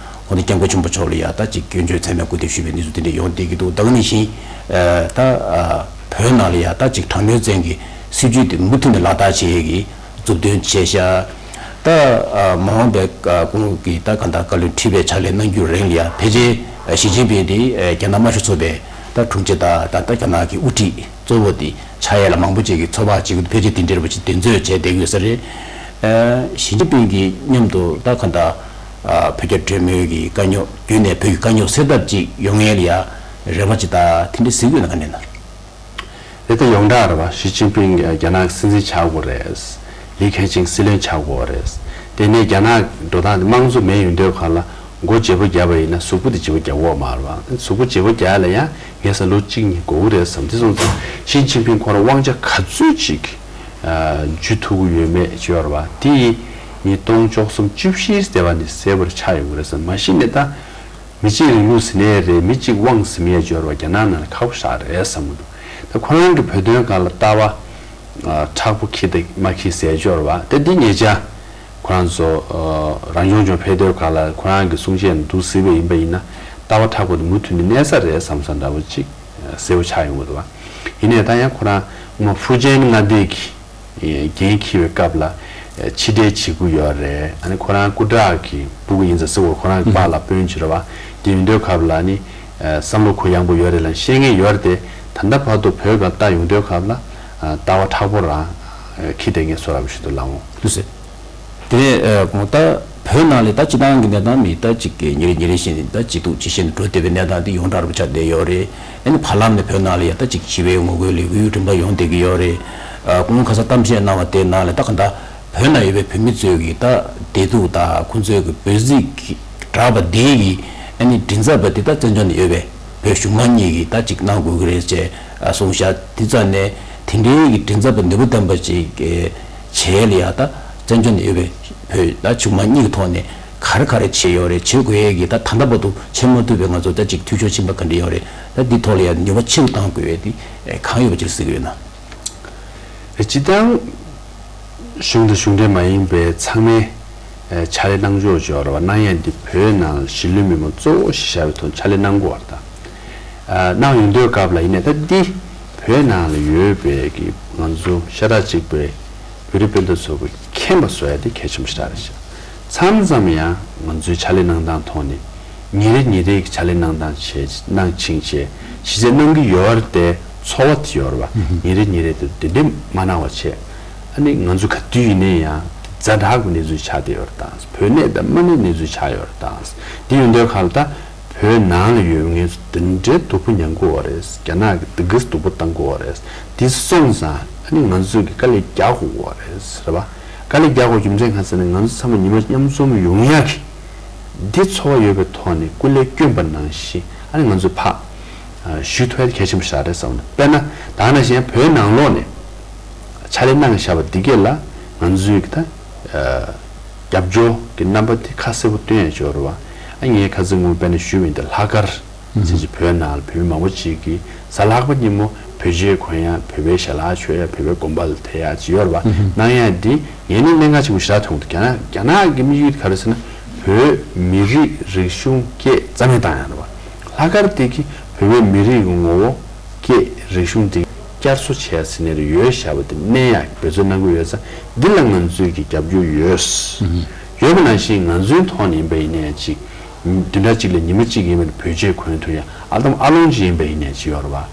ཁོང་ཚོ་སྐྱབས་མགོན་ཆེན་པོ་མཆོག་ལ་ཡ་ད་ཅིག་སྐྱོན་བརྗོད་ཚད་མེད་སྐུར་འདེབས་ཞུས་པའི་གནས་ཚུལ་དེ་འདྲ་ཡོང་བསྡད་ཀྱི་འདུག་ད་ག་ནང་བཞིན་ཨ་ད་ཨ་བོད་ནང་ལ་ཡ་ད་ཅིག་དྲག་གནོན་ཅན་གྱི་སྲིད་བྱུས་དེ་མུ་མཐུད་ནས་ལག་བསྟར་བྱེད་ཡས་ཀྱི་མཛུབ་སྟོན་བྱས་ཤག་ད་ ད་མ་འོངས་པའི་ཁོང་གིས་ད་གང་ལྟར་བཀའ་བློན་ཁྲི་པའི་ཕྱག་ལས་གནང་རྒྱུའི་རིང་ལ་ཡང་ཕལ་ཆེར་ཞི་ཅིན་ཕིང་དེ་རྒྱ་ནག་དམར་ཤོག་ཚོགས་པའི་ད་དྲུང་ཆེ་དང་ད་ད་རྒྱ་ནག་གི་དབུ་ཁྲིད་གཙོ་བོ་དེ་ཆགས་ཡས་ལ་མང་པོ་ཅིག་གིས་ཚོད་དཔག་བྱེད་ཀྱི་འདུག་ཕལ་ཆེར་དེ་འདྲ་བ་ཅིག་འདེམས་ཚོད་བྱས་བསྡད་ཀྱི་ཡོད་ས་རེད། ཞི་ཅིན་ཕིང་གི་མཉམ་དུ་ད་གང་ལྟར་བོད་རྒྱ་གྲོས་མོལ་གྱི་དཀའ་རྙོག་བརྒྱུད་ནས་བོད་ཀྱི་དཀའ་རྙོག་སེལ་ཐབས་ཅིག་ཡོང་ཡས་ལ་ཡང་རེ་བ་ཅིག་ད་དེ་འདྲ་གཟིགས་དགོས་ན་ག་འདྲ་ན། དེ་ལྟ་ཡོངས་གྲགས་རེད་བ། ཞི་ཅིན་ཕིང་རྒྱ་ནག་གི་སྲིད་འཛིན་ཆགས་དགོས་རེད། ལི་ཁེ་ཆིང་སྲིད་བློན་ཆགས་དགོས་རེད། དེ་ནས་རྒྱ་ནག་འགྲོ་སྟངས་དེ་དམངས་གཙོ་མེད་ཡོང་དུས་ག་ལ་མགོ་བརྗེ་པོ་བརྒྱབ་པ་ཡིན་ན་གཟུགས་པོ་དེ་བརྗེ་པོ་རྒྱག་དགོས་མ་རེད་བ། གཟུགས་པོ་བརྗེ་པོ་རྒྱག་ཡ་ལ་ཡང་ངེས་ས་ལོ་གཅིག་གཉིས་འགོར་གི་རེད་བསམ། དེ་སོང་ཙང་ཞི་ཅིན་ཕིང་ཁོ་རང་དབང་ཆ་ག་ཚོད་ཅིག་འཇུ་ཐུབ་ཀྱི་ཡོད་མེད་ཅིག་ཡོད་རེད་བ། དེ་ཡིས་ཉིས་སྟོང་བཅུ་གསུམ་བཅུ་བཞིའི་ཟླ་བ་ནས་གསལ་པོར་ཆགས་ཡོང་གི་རེད་བསམ། མ་གཞི་ནས་ད། མི་གཅིག་རིང་ལུགས་ཟིན་ནའི་རེད། མི་གཅིག་དབང་ཟིན་མེད་སྦྱོར་བ་རྒྱ་ནག་ནང་ལ་ཁག་པོ་ཞིག་རེད་བསམ་གྱི་འདུག་ད་ཁོ་རང་གི་བོད་དོན་སྒང་ལ་ལྟ་བ་ཨ་མཁྲེགས་པོ་འཁྱེར་དང་མ་འཁྱེར་ཟེར་སྦྱོར་བ་དེ་འདི་ཉེ་ཆར་ཁོ་རང་ཚོ་ཨ་རང་སྐྱོང་ལྗོངས་ཕེབས་དུས་སྒང་ལ་ཁོ་རང་གི་གསུང་བཤད་འདུག་གཟིགས་པ་ཡིན་པ་ཡིན་ན་ལྟ་བ་མཁྲེགས་པོ་དེ་མུ་མཐུད་ནས་གནས་ས་རེད་བསམ་བསམ་འདྲ་བོ་ཅིག་གསལ་པོ་ཆགས་ཡོང་གི་འདུག་བ། ཡིན་ནའི་ད་ཡང་ཁོ་རང་སྔོན་མ་ཧྥུ་ཅན་མངའ་སྡེ་གི་འགན་འཁྱེར་བའི་སྐབས་ལ་ཕྱི་འབྲེལ་བྱེད་དགོས་ཡོད་རེད། ཨ་ནི་ཁོ་རང་སྐུ་དྲག་གི་སྤུ་གུ་ཡིན་ཙང་སྲིད་འཁོར་ཁོ་རང་གི་པཱ་ལགས་སྤུན་བྱེད་རེད་བ། དེ་ཡིན་དུས་སྐབས་ལ་ནི་བསམ་བློ་གུ་ཡངས་པོ་ཡོད་རེད་ལ་ཤེས་ངེས་ཡོད་རེད་དེ། ད་ལྟ་བར་དུ་བོད་སྒང་ལྟ་ཡོང་དུས་སྐབས་ལ་ལྟ་བ་མཁྲེགས་པོ་རང་འཁྱེར་བསྡད་མཁན་བཟོ་འདྲ་པོ་ཞིག་འདུག་ལགས་འོང་། ལགས་སོ། དེ་ནས་ཨ་གོང་ལྟ་བོད་ནང་ལ་ད་སྤྱི་བཏང་གི་གནས་སྟངས་མི་ད་ཅིག་གི་ཉིན་རེ་ཉིན་རེ་བཞིན་ད་ཇེ་སྡུག་ཇེ་ཞན་དུ་འགྲོ་བསྡད་པའི་གནས་སྟངས་དེ་ཡོངས་གྲགས་རུ་ཆགས་བསྡད་ཡོད་རེད། ཨ་ནི་བར་ལམ་ནས་བོད་ནང་ལ་ཡ་ད་ཅིག་ཞི་བའི་ངོ་རྒོལ་ལས་འགུལ་ཁྲིམས་ཐག་ཡོང་བསྡད་ཀྱི་ཡོད་རེད། ཨ་གོང་ཁ་སང་གཏམ་བཤད་གནང་བ་དེ་ནང་ལ་ད་ག་ད་བོད་ནང་ཡོད་པའི་བོད་མི་ཚོས་གི་ད་བདེ་སྡུག་ད་ཁོང་ཚོའི་གི་བོད་ཟིག་གི་གྲགས་པ་དེ་གི་ཨ་ནི་མགྲིན་ཚབ་པ་དེ་ད་བཙན་བྱོལ་ནས་ཡོད་པའི་བོད་གཞུང་མང་གཉིས་ཀྱིས་ད་ཅིག་གནང་དགོས་ཀྱི་རེད་ཅེས་གསུངས་ཤག་དེ་ཙམ་ནས་དེ་འདྲའི་གི་མགྲིན་ཚབ་པ་ནུས་པ་ལྡན་པ་ཅིག་བྱས་ལ་ཡ་ད་བཙན་བྱོལ་ནས་ཡོད་པའི་བོད་ད་གཞུང་མང་གཉིས་ཀྱི་ཐོག་ནས་ག་རེ་ག་རེ་བྱས་ཡོད་རེད། བྱེད་དགོས་ཡས་ཀྱི་ད་ད་ལྟ་བར་དུ་བྱེད་མ་ཐུབ་པའི་ང་ཚོ་ད་ཅིག་འཐུས་ཤོར་ཕྱིན་པ་ག་འདྲ་ཡོད་རེད། ད་འདི་ཐོག་ལ་ཡ་ནུས་པ་ཆེ་རུ་གཏང་དགོས་ཡས་དེ་གང་ཡོད་པ་ཅིག་གཟིགས་ཡོད་ན། སྤྱི་བཏང་གཞུང་དང་གཞུང་འབྲེལ་མ་ཡིན་པའི་ཚང་མས་ཨ་ཕྱག་ལས་གནང་ཕྱོགས་སྦྱོར་བ་གནང་ཡ་འདི་བོད་ནང་ལ་གཞིས་ལུས་མི་མང་གཙོ་བོ་ཞིག་བཞག་པའི་ཐོག་ཕྱག་ལས་གནང་དགོས་པ་དང་། ཨ་གནང་ཡོང་དུས་སྐབས་ལ་ཡིན་ནའི་ད་འདི་བོད་ནང་ལ་ཡོད་པའི་གི་ང་ཚོ་ཤ་ཁྲག་གཅིག་པའི་བོད་རིགས་སྤུན་ཟླ་ཚོ་གི་མཁྱེན་པ་བཟོ་ཡ་དེ་གལ་ཆེན་པོ་ཞིག་རེད་ཤག་མཚམས་མཚམས་ཡང་ང་ཚོའི་ཕྱག་ལས་གནང་སྟངས་ཐོག་ནས། ཉིན་རེ་ཉིན་རེ་གི་ཕྱག་ལས་གནང་སྟངས་བྱས་གནང་ཕྱིན་བྱས་གཞི་རྩའི་གནང་གི་ཡོད་རེད་དེ་ཚོར་བ་དེ་ཡོད་རེད་བ། ཉིན་རེ་ཉིན་རེ་དེ་དེ་འདྲས་མ་གནང་བ་བྱས། ཨ་ནི་ང་ཚོ་ག་དུས་ཡིན་ནའི་ཡང་ཛ་དྲག་གི་གནས་ཚུལ་ཆགས་བསྡད་ཡོད་རེད་དང་། བོད་གནས་དང་དམག་གནས་གནས་ཚུལ་ཆགས་ཡོད་རེད་དང་། དེ་ཡོད་དུས་ག་ལ་ད་བོད་ནང་ལ་ཡོད་མཁན་ཚོ་དེ་འདྲའི་སྡུག་པོ་མྱང་དགོས་པ་རེད། རྒྱ་ནག་གི་དེ་ག་སྡུག་པོ་བཏང་དགོས་པ་རེད། དེ་སོང་ཙང་ཨ་ནི་ང་ཚོས་གི་དཀའ་ལས་རྒྱག་དགོས་པ་རེད་རེད་བ། དཀའ་ལས་རྒྱག་དགོས་རྒྱུ་མཚན་གང་ཟེར་ན་ང་ཚོ་ཚང་མ་ཉི་མ་མཉམ་འཛོམས་ཡོང་ཡག་གི་འདི་ཚོར་བ་ཡོད་པའི་ཐོག་ནས་སྐུ་ལས་བསྐྱོན་པ་ནང་བཞིན་ཨ་ནི་ང་ཚོས་ཕར་ཞུ་ཐུབ་ཡ་གལ་ཆེན་པོ་ཞིག་རེད་བསམ་གི་འདུག་དཔེར་ན་ད་ག་ནང་བཞིན་བོད་ནང་ལོགས་ནས་ཕྱག་ལས་གནང་བཞག་པ་འདི་གས་ལ་ང་ཚོས་གི་ད་རྒྱབ་སྐྱོར་གྱི་རྣམ་པ་དེ་ཁ་གསལ་པོ་སྟོན་ཡ་ཅིག་ཡོད་རེད་བ། ཨ་ངས་ཁ་སང་སྔོན་དཔེར་ན་ཞུས་པ་ཡིན་ད་ལྷག་དཀར་ཚེས་ཀྱི་བོད་ནང་ལ་བོད་མི་མང་པོ་ཅིག་གིས་གཟའ་ལྷག་པ་ཉིན་མོ་བོད་ཆས་གོན་ཡ་བོད་པའི་ཞལ་ལག་མཆོད་ཡ་བོད་པའི་དགོན་པ་ལ་ཐད་ཡ་ཅིག་ཡོད་རེད་བ། གནང་ཡ་འདི་ངས་ནི་གནད་འགག་ཆེན་པོ་ཞེ་དྲག་མཐོང་འདུག་རྒྱ་ནག་རྒྱ་ནག་གི་དམིགས་ཡུལ་ག་རེ་ཟེར་ན་བོད་མི་རིགས་རིག་གཞུང་སྐད་རྩ་མེད་བཏང་ཡ་རེད་བ། ལྷག་དཀར་དེ་གིས་བོད་པའི་མི་རིགས་ཀྱི་ངོ་བོ་སྐད་རིག་གཞུང་དེ་བསྐྱར་གསོ་བྱས་ཟིན་ནས་ཡོད་བཞག་པ་དེ་གནས་ཡ་འབད་རྩོལ་གནང་གི་ཡོད་ཙང་འདི་ལ་ང་ཚོས་ཀྱི་རྒྱབ་སྐྱོར་ཡོད། ཡོད་པ་ནང་བཞིན་ང་ཚོའི་ཐོག་ནས་ཡིན་པ་ཡིན་ནའི་ཅིག་བདུན་ཕྲག་གཅིག་ལ་ཉི་མ་གཅིག་ཡིན་པ་ནས་བོད་ཆས་གོན་ཐུབ་ཡ། ཨ་དམ་ཨ་ལོང་ཅིག་ཡིན་པ་ཡིན་ནའི་ཅིག་ཡོད་རེད་བ།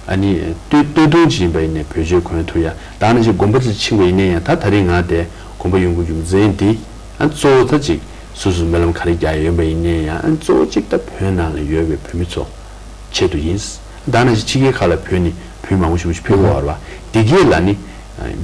ཨ་ནི་སྟོད་སྟོད་ཐུང་ཅིག་ཡིན་པ་ཡིན་ནའི་བོད་ཆས་གོན་ཐུབ་ཡ། ད་ནང་བཞིན་དགོན་པ་ཅིག་ཕྱིན་པ་ཡིན་ནའི་ཡང་ད་ད་རེས་ང་དེ་དགོན་པ་ཡོང་གི་རྒྱུ་མཚན་འདི་ཨ་གཙོ་བོ་ད་ཅིག་སོ་སོ་སྨོན་ལམ་ག་རེ་རྒྱག་ཡ་ཡོད་པ་ཡིན་ནའི་ཡང་ཨ་གཙོ་བོ་གཅིག་ད་བོད་ནང་ལ་ཡོད་པའི་བོད་མི་ཚོ་ཆེད་དུ་ཡིན། ད་ནང་བཞིན་ཕྱི་རྒྱལ་ཁག་ལ་བོད་ནི་བོད་མང་པོ་ཞིག་ཕེབས་ཀྱི་ཡོད་རེད་བ། དེ་གས་ལ་ནི་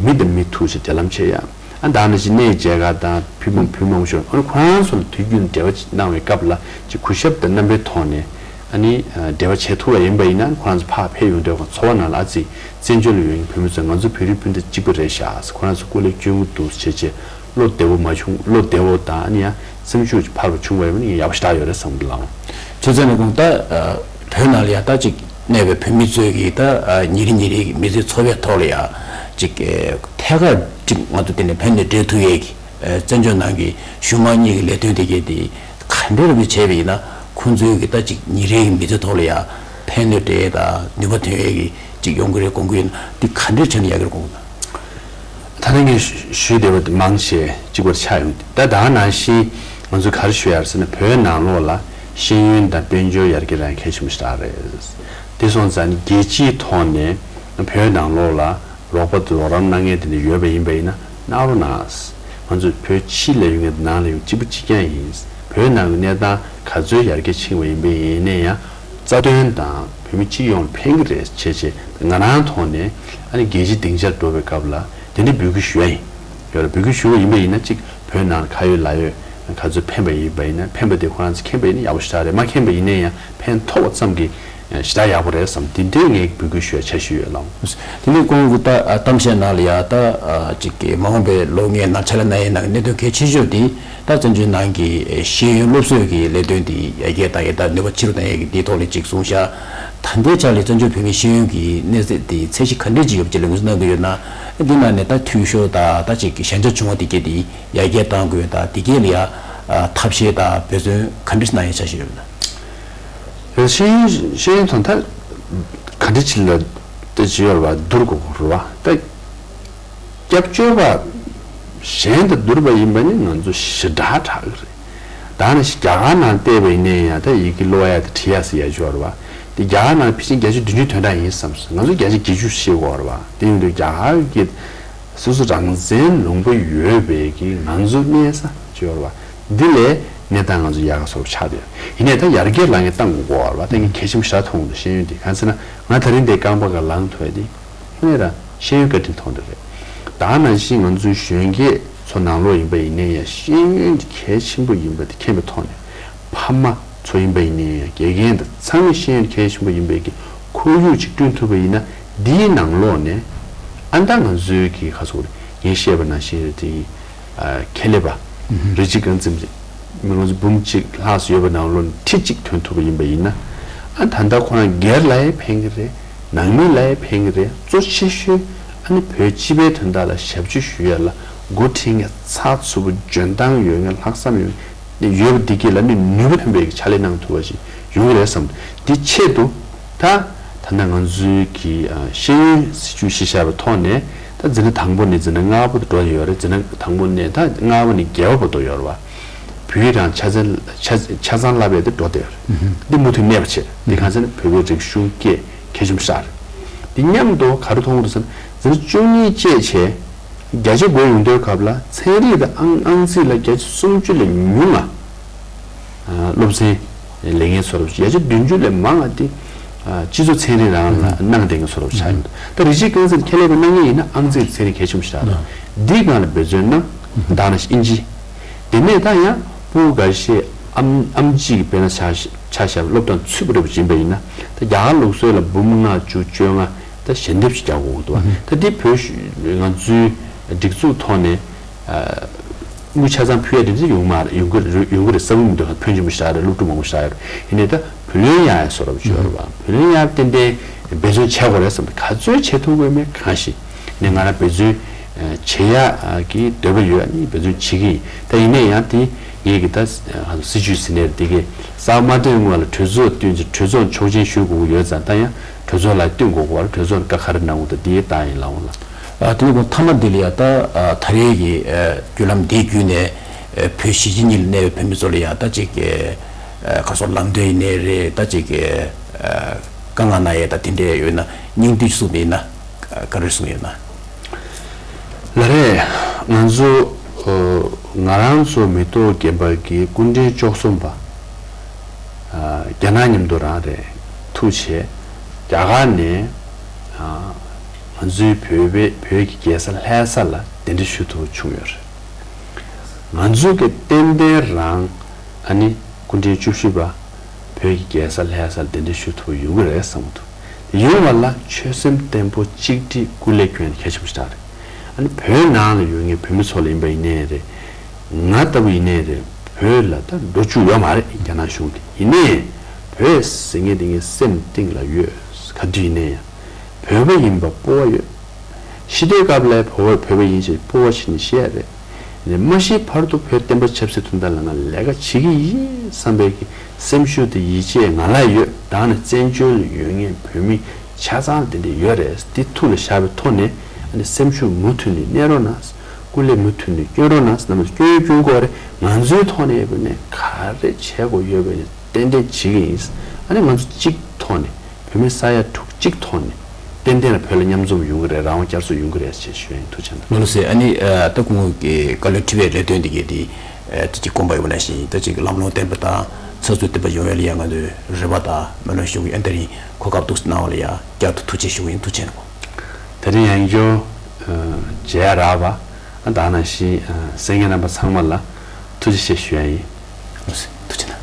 མི་དང་མི་ཐུག་ཅིག་འབྲེལ་ལམ་བྱེད་ཡ། ཨ་ད་ནང་བཞིན་གནས་མཇལ་ཁ་དང་བོད་མང་བོད་མང་པོ་ཞིག་ཨ་ནི་ཁོ་རང་ཚོ་ལ་དུས་རྒྱུན་འབྲེལ་བ་ཅིག་གནང་བའི་སྐབས་ལ་ཅིག་གུས་ཞབས་དང་རྣམ་པའི་ཐོག་ནས་ཨ་ནི་འབྲེལ་བ་བྱེད་ཐུབ་པ་ཡིན་པ་ཡིན་ན་ཁོ་རང་ཚོ་ཕར་ཕེབས་ཡོང་དུས་ཁོང་ཚོར་བ་ནང་ལ་ཨ་ཙི་བཙན་བྱོལ་ལ་ཡོད་མཁན་བོད་མི་ཚོ་ང་ཚོ་བོད་རིགས་སྤུན་ཟླ་གཅིག་པ་རེད་ཤག་ཁོ་རང་ཚོ་སྐུ་ལས་བསྐྱོན་གྱི་འདུག་བྱས་བྱས་བློ་བདེ་བོ་མ་བྱུང་བློ་བདེ་བོ་དང་ཨ་ནི་ཡང་། སེམས་ཤུགས་ཕར་བ་བྱུང་བ་ཡིན་ན་ཡག་པོ་ཞེ་དྲག་ཡོད་རེད་བསམ་གི་ལགས། ཁྱོད་ཚོ་ནས་གོང་ད་བོད་ནང་ལ་ཡ་ད་ཅིག་གནས་པའི་བོད་མི་ཚོས་ཀྱི་ད་ཉིན་རེ་ཉིན་རེ་གི་མི་ཚེའི་འཚོ་བའི་ཐོག་ལ་ཡ་ཅིག་ཐད་ཀར་ཅིག་ང་ཚོ་དེ་ནས་ཕན་ནུས་འདྲེན་ཐུབ་ཡས་ཀྱི་བཙན་བྱོལ་ནང་གི་གཞུང་མང་གཉིས་ཀྱི་ལས་དོན་དེ་གས་དེ་ག་འདྲ་རེ་བྱས་པ་ཡིན་ན་ཁོང་ཚོའི་གི་ད་ཅིག་ཉིན་རེ་གི་མི་ཚེ་ཐོག་ལ་ཡ་ཕན་ནུས་འདྲེན་ཡས་དང་ནུས་པ་ཐོན་ཡས་ཀྱི་ཅིག་ཡོང་གི་རེད་དགོངས་ཀྱི་ཡོད་ན་འདི་ག་འདྲ་བྱས་ན་ཡག་གི་རེད་དགོངས་ཀྱི་ཡོད་ན། ད་ལན་གྱི་ཞུས་བསྡད་པ་དེ་མང་ཆེ་གཅིག་པར་ཆགས་ཡོང་། ད་ད་ག་ནང་བཞིན་ང་ཚོས་ག་རེ་ཞུ་ཡ་རེད་ཟེར་ན། བོད་ནང་ལོགས་ལ་ཤེས་ཡོན་དང་དཔལ་འབྱོར་ཡར་རྒྱས་རང་གལ་ཆེན་པོ་ཞེ་དྲག་རེད། དེ་སོང་ཙང་ནི་རྒྱལ་སྤྱིའི་ཐོག་ནས་བོད་ནང་ལོགས་ལ་རོགས་པ་དང་རོགས་རམ་གནང་མཁན་དེ་འདྲ་ཡོད་པ་ཡིན་པ་ཡིན་ན་གནང་རོགས་གནང་། ང་ཚོ་བོད་ཕྱི་ལ་ཡོད་མཁན་དང་ནང་ལ་ཡོད་མཁན་གཅིག་པ་གཅིག་རྐྱང་ཡིན། བོད་ནང་གི་གནས་སྟངས་ག་ཚོད་ཡར་རྒྱས་ཕྱིན་པ་ཡིན་པ་ཡིན་ན་ཡང་། རྩ་དོན་དང་བོད་མི་སྤྱི་ཡོངས་ལ་ཕན་གྱི་རེད་བྱས་བྱས། ང་རང་ཐོག་ནས་ཨ་ནི་རྒྱལ་སྤྱིའི་སྡིངས་ཆར་འགྲོ་བའི་སྐབས་ལ་དེ་འདྲའི་འབོད་སྐུལ་ཞུ་ཡ་ཡིན། ཡོད་རེད། འབོད་སྐུལ་ཞུ་བ་ཡིན་པ་ཡིན་ན། གཅིག་བོད་ནང་ལ་ཁ་ཡོད་ལག་ཡོད་ག་ཚོད་ཕན་པ་ཡིན་པ་ཡིན་ན། ཕན་པ་དེ་ཁོ་རང་ཚོས་མཁྱེན་པ་ཡིན་ན་ཡག་པོ་ཞེ་དྲག་རེད། མ་མཁྱེན་པ་ཡིན་ན་ཡང་ཕན་ཐོགས་པ་ཙམ་གྱིས་ཞེ་དྲག་ཡག་པོ་རེད་བསམ། དེ་འདྲའི་ངས་འབོད་སྐུལ་ཞུ་ཡ་འཆར་གཞི་ཡོད་ལགས། དེ་ནས་ཁོང་གི་ད་གཏམ་བཤད་ནང་ལ་ཡ་ད་ཅིག་གི་མ་འོངས་པའི་ལོ་ལྔའི་ནང་ཕྱག་ལས་གནང་ཡས་ནང་གི་གནད་དོན་གལ་ཆེ་ཤོས་དེ། ད་བཙན་བྱོལ་ནང་གི་ཤེས་ཡོན་སློབ་གསོའི་གི་ལས་དོན་དེ་ཡར་རྒྱས་བཏང་ཡས་དང་ནུས་པ་ཆེ་རུ་བཏང་ཡས་ཀྱི་དེའི་ཐོག་ལ་ཅིག་གསུངས་ཤག། ད་ལྟའི་ཆ་ལ་བཙན་བྱོལ་བོད་མིའི་ཤེས་ཡོན་གྱི་གནས་སྟངས་དེ་ཚད་གཞི་ག་འདྲས་ཅིག་ཡོད་པ་ཅིག་ལ་ངོས་འཛིན་གནང་གི་ཡོད་ན། འདི་ནང་ནས་ད་འཐུས་ཤོར་དང་ད་ཅིག་གི་ཞན་ཆ་བྱུང་བ་དེ་གས་དེ་ཡར་རྒྱས་གཏང་དགོས་དང་། དེ་གས་ལ་ཡ་ཐབས་ཤེས་དང་འབད་བརྩོན་ག་འདྲས་གནང་ཡས་འཆར་གཞི་ཡོད་ན། ཤེས་ཡོན་ཤེས་ཡོན་དང་ད་ག་འདྲས་ཅིག་ལ་ད་ཅིག་ཡོད་རེད་བ། བསྡུར་དགོས་རེད་བ། ད་སྐྱབས་བཅོལ་བ་གཞན་དང་བསྡུར་བ་ཡིན་པ་ནི་ང་ཚོ་ཞེ་དྲག་དྲག་གི་རེད། ད་ནི་རྒྱ་གར་ནང་བལྟས་པ་ཡིན་ན་ཡང་ད་ཡི་གེ་ཀློག་ཡ་དང་འབྲི་ཡ་ཟེར་ཡ་ཅིག་ཡོད་རེད་བ། དེ་རྒྱ་གར་ནང་ཕལ་ཆེར་བརྒྱ་ཆ་བདུན་ཅུ་དོན་དག་ཡིན་བསམ་སོང་། ང་ཚོ་བརྒྱ་ཆ་བརྒྱད་ཅུ་ཤེས་དགོས་རེད་བ། དེ་ཡིན་དུས་རྒྱ་གར་གྱི་སོ་སོ་རང་བཙན་ལུང་པ་ཡོད་པའི་གི་ང་ཚོ་གནས་ས་ཅིག་ཡོད་རེད་བ། འདི་ལས་གནས་སྟངས་ང་ཚོ་ཡག་ག་བཟོ་འདྲ་ཆགས་བསྡད་ཡོད། ཡིན་ནའི་ད་ཡར་རྒྱས་ལ་ངས་གཏང་དགོས་རེད་བ། ད་ངས་གལ་ཆེན་པོ་ཞེ་དྲག་མཐོང་གི་འདུག། ཤེས་ཡོན་དེ་གང་ཟེར་ན། ང་ད་རིང་འདིར་རྐང་པ་སྒང་ལངས་ཐུབ་ཡ་དེ་དངོས་གནས་རང་ཤེས་ཡོན་བཀའ་དྲིན་ཐོག་ནས་རེད། ད་ག་ནང་བཞིན་ང་ཚོའི་གཞོན་སྐྱེས་ཚོ་ནང་ལོགས་ཡིན་པ་ཡིན་ནའི་ཡང་ཤེས་ཡོན་དེ་གལ་ཆེན་པོ་ཡིན་པ་དེ་མཁྱེན་པའི་ཐོག་ནས། ཕ་མ་ཚོ་ཡིན་པ་ཡིན་ནའི་ཡང་དགེ་རྒན་དང་ཚང་མས་ཤེས་ཡོན་གལ་ཆེན་པོ་ཡིན་པའི་གི་ཁོར་ཡུག་ཅིག་བསྐྲུན་ཐུབ་པ་ཡིན་ན། འདིའི་ནང་ལོགས་ནས་ཨ་ད་ང་ཚོའི་གི་ཁ་སོ་རེད། ངས་བཤད་པ་ནང་བཞིན་རེད། དེ་ཨ་ཁེ་ལས་པ་རི་ཅི་ཀང་ཙིམ་མི་ང་ཚོ་འབུམ་གཅིག་ལྷག་ཙམ་ཡོད་པ་ནང་ལོགས་ནས་ཁྲི་གཅིག་ཐོན་ཐུབ་པ་ཡིན་པ་ཡིན་ན། ཨ་ད་ལྟ་ཁོ་རང་སྒེར་ལ་ཡང་ཕན་གི་རེད། ནང་མི་ལ་ཡང་ཕན་གི་རེད། གཙོ་ཆེ་ཤོས་ཨ་ནི་བོད་སྤྱི་པའི་དོན་དག་ལ་ཞབས་ཕྱི་ཞུ་ཡ་ལ་འགོ་ཁྲིད་མཁན་ཚགས་ཚུད་པོ་འཇོན་ཐང་ཡོད་མཁན་ལྷག་བསམ་ཡོད་མཁན་ཡོད་པ་འདི་གས་ལ་ནི་ནུས་པ་ཐོན་པའི་ཕྱག་ལས་གནང་ཐུབ་པ་ཞིག་ཡོང་གི་རེད་བསམ། འདི་ཆེད་དུ་ད་ད་ལྟ་ང་ཚོའི་གི་ཨ་ཤེས་ཡོན་སྲིད་བྱུས་གཞི་བཞག་པའི་ཐོག་ནས། ད་འཛིན་གྲྭ་དང་པོ་ནས་འཛིན་གྲྭ་ལྔ་པ་དུ་འགྲོ་ཡོད་རེད། འཛིན་གྲྭ་དང་པོ་ནས་ད་ལྔ་པ་ནས་བརྒྱད་པ་བར་དུ་ཡོད་རེད་བ། བོད་ཡིག་རང་ཆ་ཚང་ཆ་ཆ་ཚང་བསླབ་པའི་དེ་འགྲོ་བསྡད་ཡོད་རེད། འདི་མུ་མཐུད་གནས་པ་བྱས། འདི་གང་ཟེར་ན་བོད་པའི་རིག་གཞུང་སྐད་གལ་ཆེན་པོ་ཞིག་རེད། འདི་མཉམ་དུ་ག་རེ་མཐོང་གི་འདུག་ཟེར་ན། འཛིན་གྲྭ་བཅུ་གཉིས་བཅས་བྱས་བརྒྱ་ཆ་དགུ་ཡོང་དུས་སྐབས་ལ་ཚན་རིག་དང་ཨང་ཨང་རྩིས་ལ་བརྒྱ་ཆ་སུམ་ཅུ་ལས་ཉུང་ང་ཨ་སློབ་ཚན་ལེན་མཁན་ཚོ་རུ་བརྒྱ་ཆ་བདུན་ཅུ་ལས་མང་ང་དེ་ཨ་སྤྱི་ཚོགས་ཚན་རིག་རང་ལ་གནང་བསྡད་མཁན་ཚོ་རུ་ཆགས་ཡོད། ད་རི་ཅི་ཀང་ཙིམ་ཁེ་ལས་པ་གནང་མཁན་ཡིན་ན་ཨང་རྩིས་ཚན་རིག་གལ་ཆེན་པོ་ཞིག་རེད། འདིའི་སྒང་ལ་འབད་བརྩོན་གནང་། ད་ནི་ཨིན་ཇི། དེ་ནས་ད་ཡང་ཕྲུ་གུ་འགའ་ཤས་ཨམ་ཨམ་ཆི་གི་དཔེར་ན་ཆ་ཆ་བཞག་སློབ་སྟངས་ཚུད་པོ་རེད་པ་ཡིན་པ་ཡིན་ན། ད་རྒྱ་གར་ལུགས་སྲོལ་ལ་འབུམ་ལྔ་བཅུ་བཅོ་ལྔ་ད་ཞལ་འདེབས་ཤིག་རྒྱག་དགོས་འདུག་བ། ད་འདི་བོད་ཤུ་ང་ཚོའི་སྒྲིག་འཛུགས་ཐོག་ནས་ཨ་དངུལ་ཆ་ཚང་ཕུལ་ཡ་དེ་འདྲ་ཡོང་མ་རེད། ཡོང་གི་རེད་ཡོང་གི་རེད་བསམ་གྱི་མི་འདུག། ཕོན་ཆེན་པོ་ཞིག་རེད། སློབ་ཕྲུག་མང་པོ་ཞིག་ཡོད་རེད། ཡིན་ནའི་ད་བུ་ལོན་གཡར་ཡ་བཟོ་འདྲ་བྱས་ཡོད་རེད་བ། བུ་ལོན་གཡར་ཏན་ཏན་འབད་བརྩོན་བྱེད་དགོས་རེད་བསམ། ག་ཚོད་བྱེད་ཐུབ་དགོས་མེད་གང་ཞིག་ནས་ང་རང་འབད་བརྩོན་བྱེད་ཡ་གི་འདོད་པ་ཡོད། ཨ་ནི་འབད་བརྩོན་བྱེད་ཀྱི་ཡིན། ད་ཡིན་ནའི་ཡང་དེ་ངེད་ཀྱི་ད་སྲིད་བྱུས་ཟིན་ནས་དེ་གའི་གསར་མ་བཏོན་སྔོན་ལ་གྲོས་ཚོགས་བཏོན་ཚེ་གྲོས་ཚོགས་ཆོག་མཆན་ཞུ་དགོས་ཀྱི་ཡོད་ཙང་། ད་ཡང་གྲོས་ཚོགས་ལ་བཏོན་དགོས་ཀྱི་བ། གྲོས་ཚོགས་ནས་བཀའ་ག་རེ་གནང་དགོས། ད་དེའི་རྟགས་ཡིན་ལགས་འོང་ལགས། ཨ་དེ་ནས་ཁོང་མཐའ་མ་འདི་ལ་ཡ་ད་ཨ་ད་རེས་ཀྱི་ཨ་བརྒྱུད་ལམ་འདི་བརྒྱུད་ནས་ཨ་བོད་གཞིས་བྱེས་གཉིས་ལ་གནས་པའི་བོད་མི་ཚོ་ལ་ཡ་ད་ཅིག་གི་ཨ་ག་སོགས་ལམ་སྟོན་ཡིན་ནའི་རེད། ད་ཅིག་གི་ཨ་བཀའ་མངགས་གནང་ཡས་ད་དེ་འདྲས་ཡོད་ན་སྙིང་བསྡུས་གསུངས་པ་ཡིན་ན་ག་རེ་གསུངས་ཡོད་ན། ལགས་རེད། ང་ཚོ་ཨ་ང་རང་ཚོ་མི་ཐོག་རྒན་པ་གི་སྐུ་ཕྲེང་བཅུ་གསུམ་པ་ཨ་རྒྱ་ནག་མཉམ་དུ་རང་རེད་ཐུག་བྱས། རྒྱ་གར་ནས་ཨ་ང་ཚོའི་བོད་པའི་བོད་ཀྱི་རྒྱལ་ས་ལྷ་ས་ལ་གདན་འདྲེན་ཞུ་ཐུབ་བྱུང་ཡོད་རེད། ང་ཚོ་གི་ཏན་ཏན་རང་ཨ་ནི་སྐུ་ཕྲེང་བཅུ་བཞི་པ་བོད་ཀྱི་རྒྱལ་ས་ལྷ་སར་གདན་འདྲེན་ཞུ་ཐུབ་ཡོང་གི་རེད་བསམ་གྱི་འདུག། ཡོང་བ་ལ་ཆོད་སེམས་བརྟན་པོ་གཅིག་སྒྲིལ་སྐུ་ལས་འཁྱུར་ཡ་གལ་ཆེན་པོ་ཞིག་རེད། ཨ་ནི་བོད་ནང་ལ་ཡོད་མཁན་བོད་མི་ཚོ་ལ་ཡིན་པ་ཡིན་ནའི་རེད། ང་ལྟ་བུ་ཡིན་ནའི་རེད། བོད་ལ་ད་འགྲོ་བཅུག་ཡོད་མ་རེད་རྒྱ་ནག་གཞུང་གིས། ཡིན་ནའི་བོད་ཟེར་མཁན་དེ་ངའི་སེམས་གཏིང་ལ་ཡོད། ག་དུས་ཡིན་ནའི་ཡང་། བོད་པ་ཡིན་པ་སྤོབས་པ་ཡོད། ཤི་དུས་སྐབས་ལ་བོད་པ་བོད་པ་ཡིན་ཞེས་སྤོབས་པ་བྱས་ནས་ཤི་ཡ་རེད། ནས་མ་ཤི་བར་དུ་བོད་བསྟན་པ་ཆབ་སྲིད་དོན་དག་ལ་ང་ལས་ཀ་བྱེད་ཀྱི་ཡིན་བསམ་པའི་གི་སེམས་ཤུགས་དེ་ཡིད་ཆེས་ང་ལ་ཡོད། ད་ནི་བཙན་བྱོལ་ལ་ཡོད་མཁན་བོད་མི་ཆ་ཚང་དེ་འདྲ་ཡོད་རེད། འདི་ཐུགས་ལ་བཞག་པའི་ཐོག་ནས་ ཨ་ནི་སེམས་ཤུགས་མུ་མཐུད་ནས་གནས་རོགས་གནང་། སྐུ་ལས་མུ་མཐུད་ནས་སྐྱོན་རོགས་གནང་། ནམ་སྐྱོན་སྐྱོན་དགོས་རེད། ང་ཚོའི་ཐོག་ནས་ཡོད་པ་ནས་ག་རེ་བྱེད་དགོས་ཡོད་པ་ནས་ཏན་ཏན་བྱེད་ཀྱི་ཡིན། ཨ་ནི་ང་ཚོ་གཅིག་ཐོག་ནས་བོད་མི་ས་ཡ་དྲུག་གཅིག་ཐོག་ནས་ཏན་ཏན་ལ་བོད་ལ་མཉམ་འཛོམས་ཡོང་གི་རེད། རང་དབང་བསྐྱར་གསོ་ཡོང་གི་རེད་ཅེས་ཞུ་ཡ་ཡིན། ཐུགས་རྗེ་གནང་། ལགས་སོ། ཨ་ནི་ད་སྐུ་ངོ་གི་བཀའ་བློན་ཁྲི་པའི་རེ་འདུན་འདི་གའི་འདི་ད་ཅིག་དགོངས་པ་ཡོད་པ་ནང་བཞིན་ད་ཅིག་ལམ་ལྷོང་ལྡན་པ་དང་ཚགས་ཚུད་ལྡན་པ་ཡོང་ཡ་ལ་ཡ་ང་ཚོས་རེ་བ་དང་སྨོན་ལམ་ཞུ་གི་ཡིན། དེ་རིང་གོ་སྐབས་འདུག་གནང་བ་ལ་ཡ་བསྐྱར་དུ་ཐུགས་རྗེ་ཞུ་གི་ཡིན། ཐུགས་རྗེ་གནང་། དེ་རིང་ཡང་བསྐྱར་མཇལ་ཡ་རག་པ་ད་ནང་བཞིན་གསན་མཁན་རྣམ་པ་ཚང་མ་ལ་ཐུགས་རྗེ་ཆེ་ཞུ་ཡ་ཡིན། ཐུགས་རྗེ་གནང་།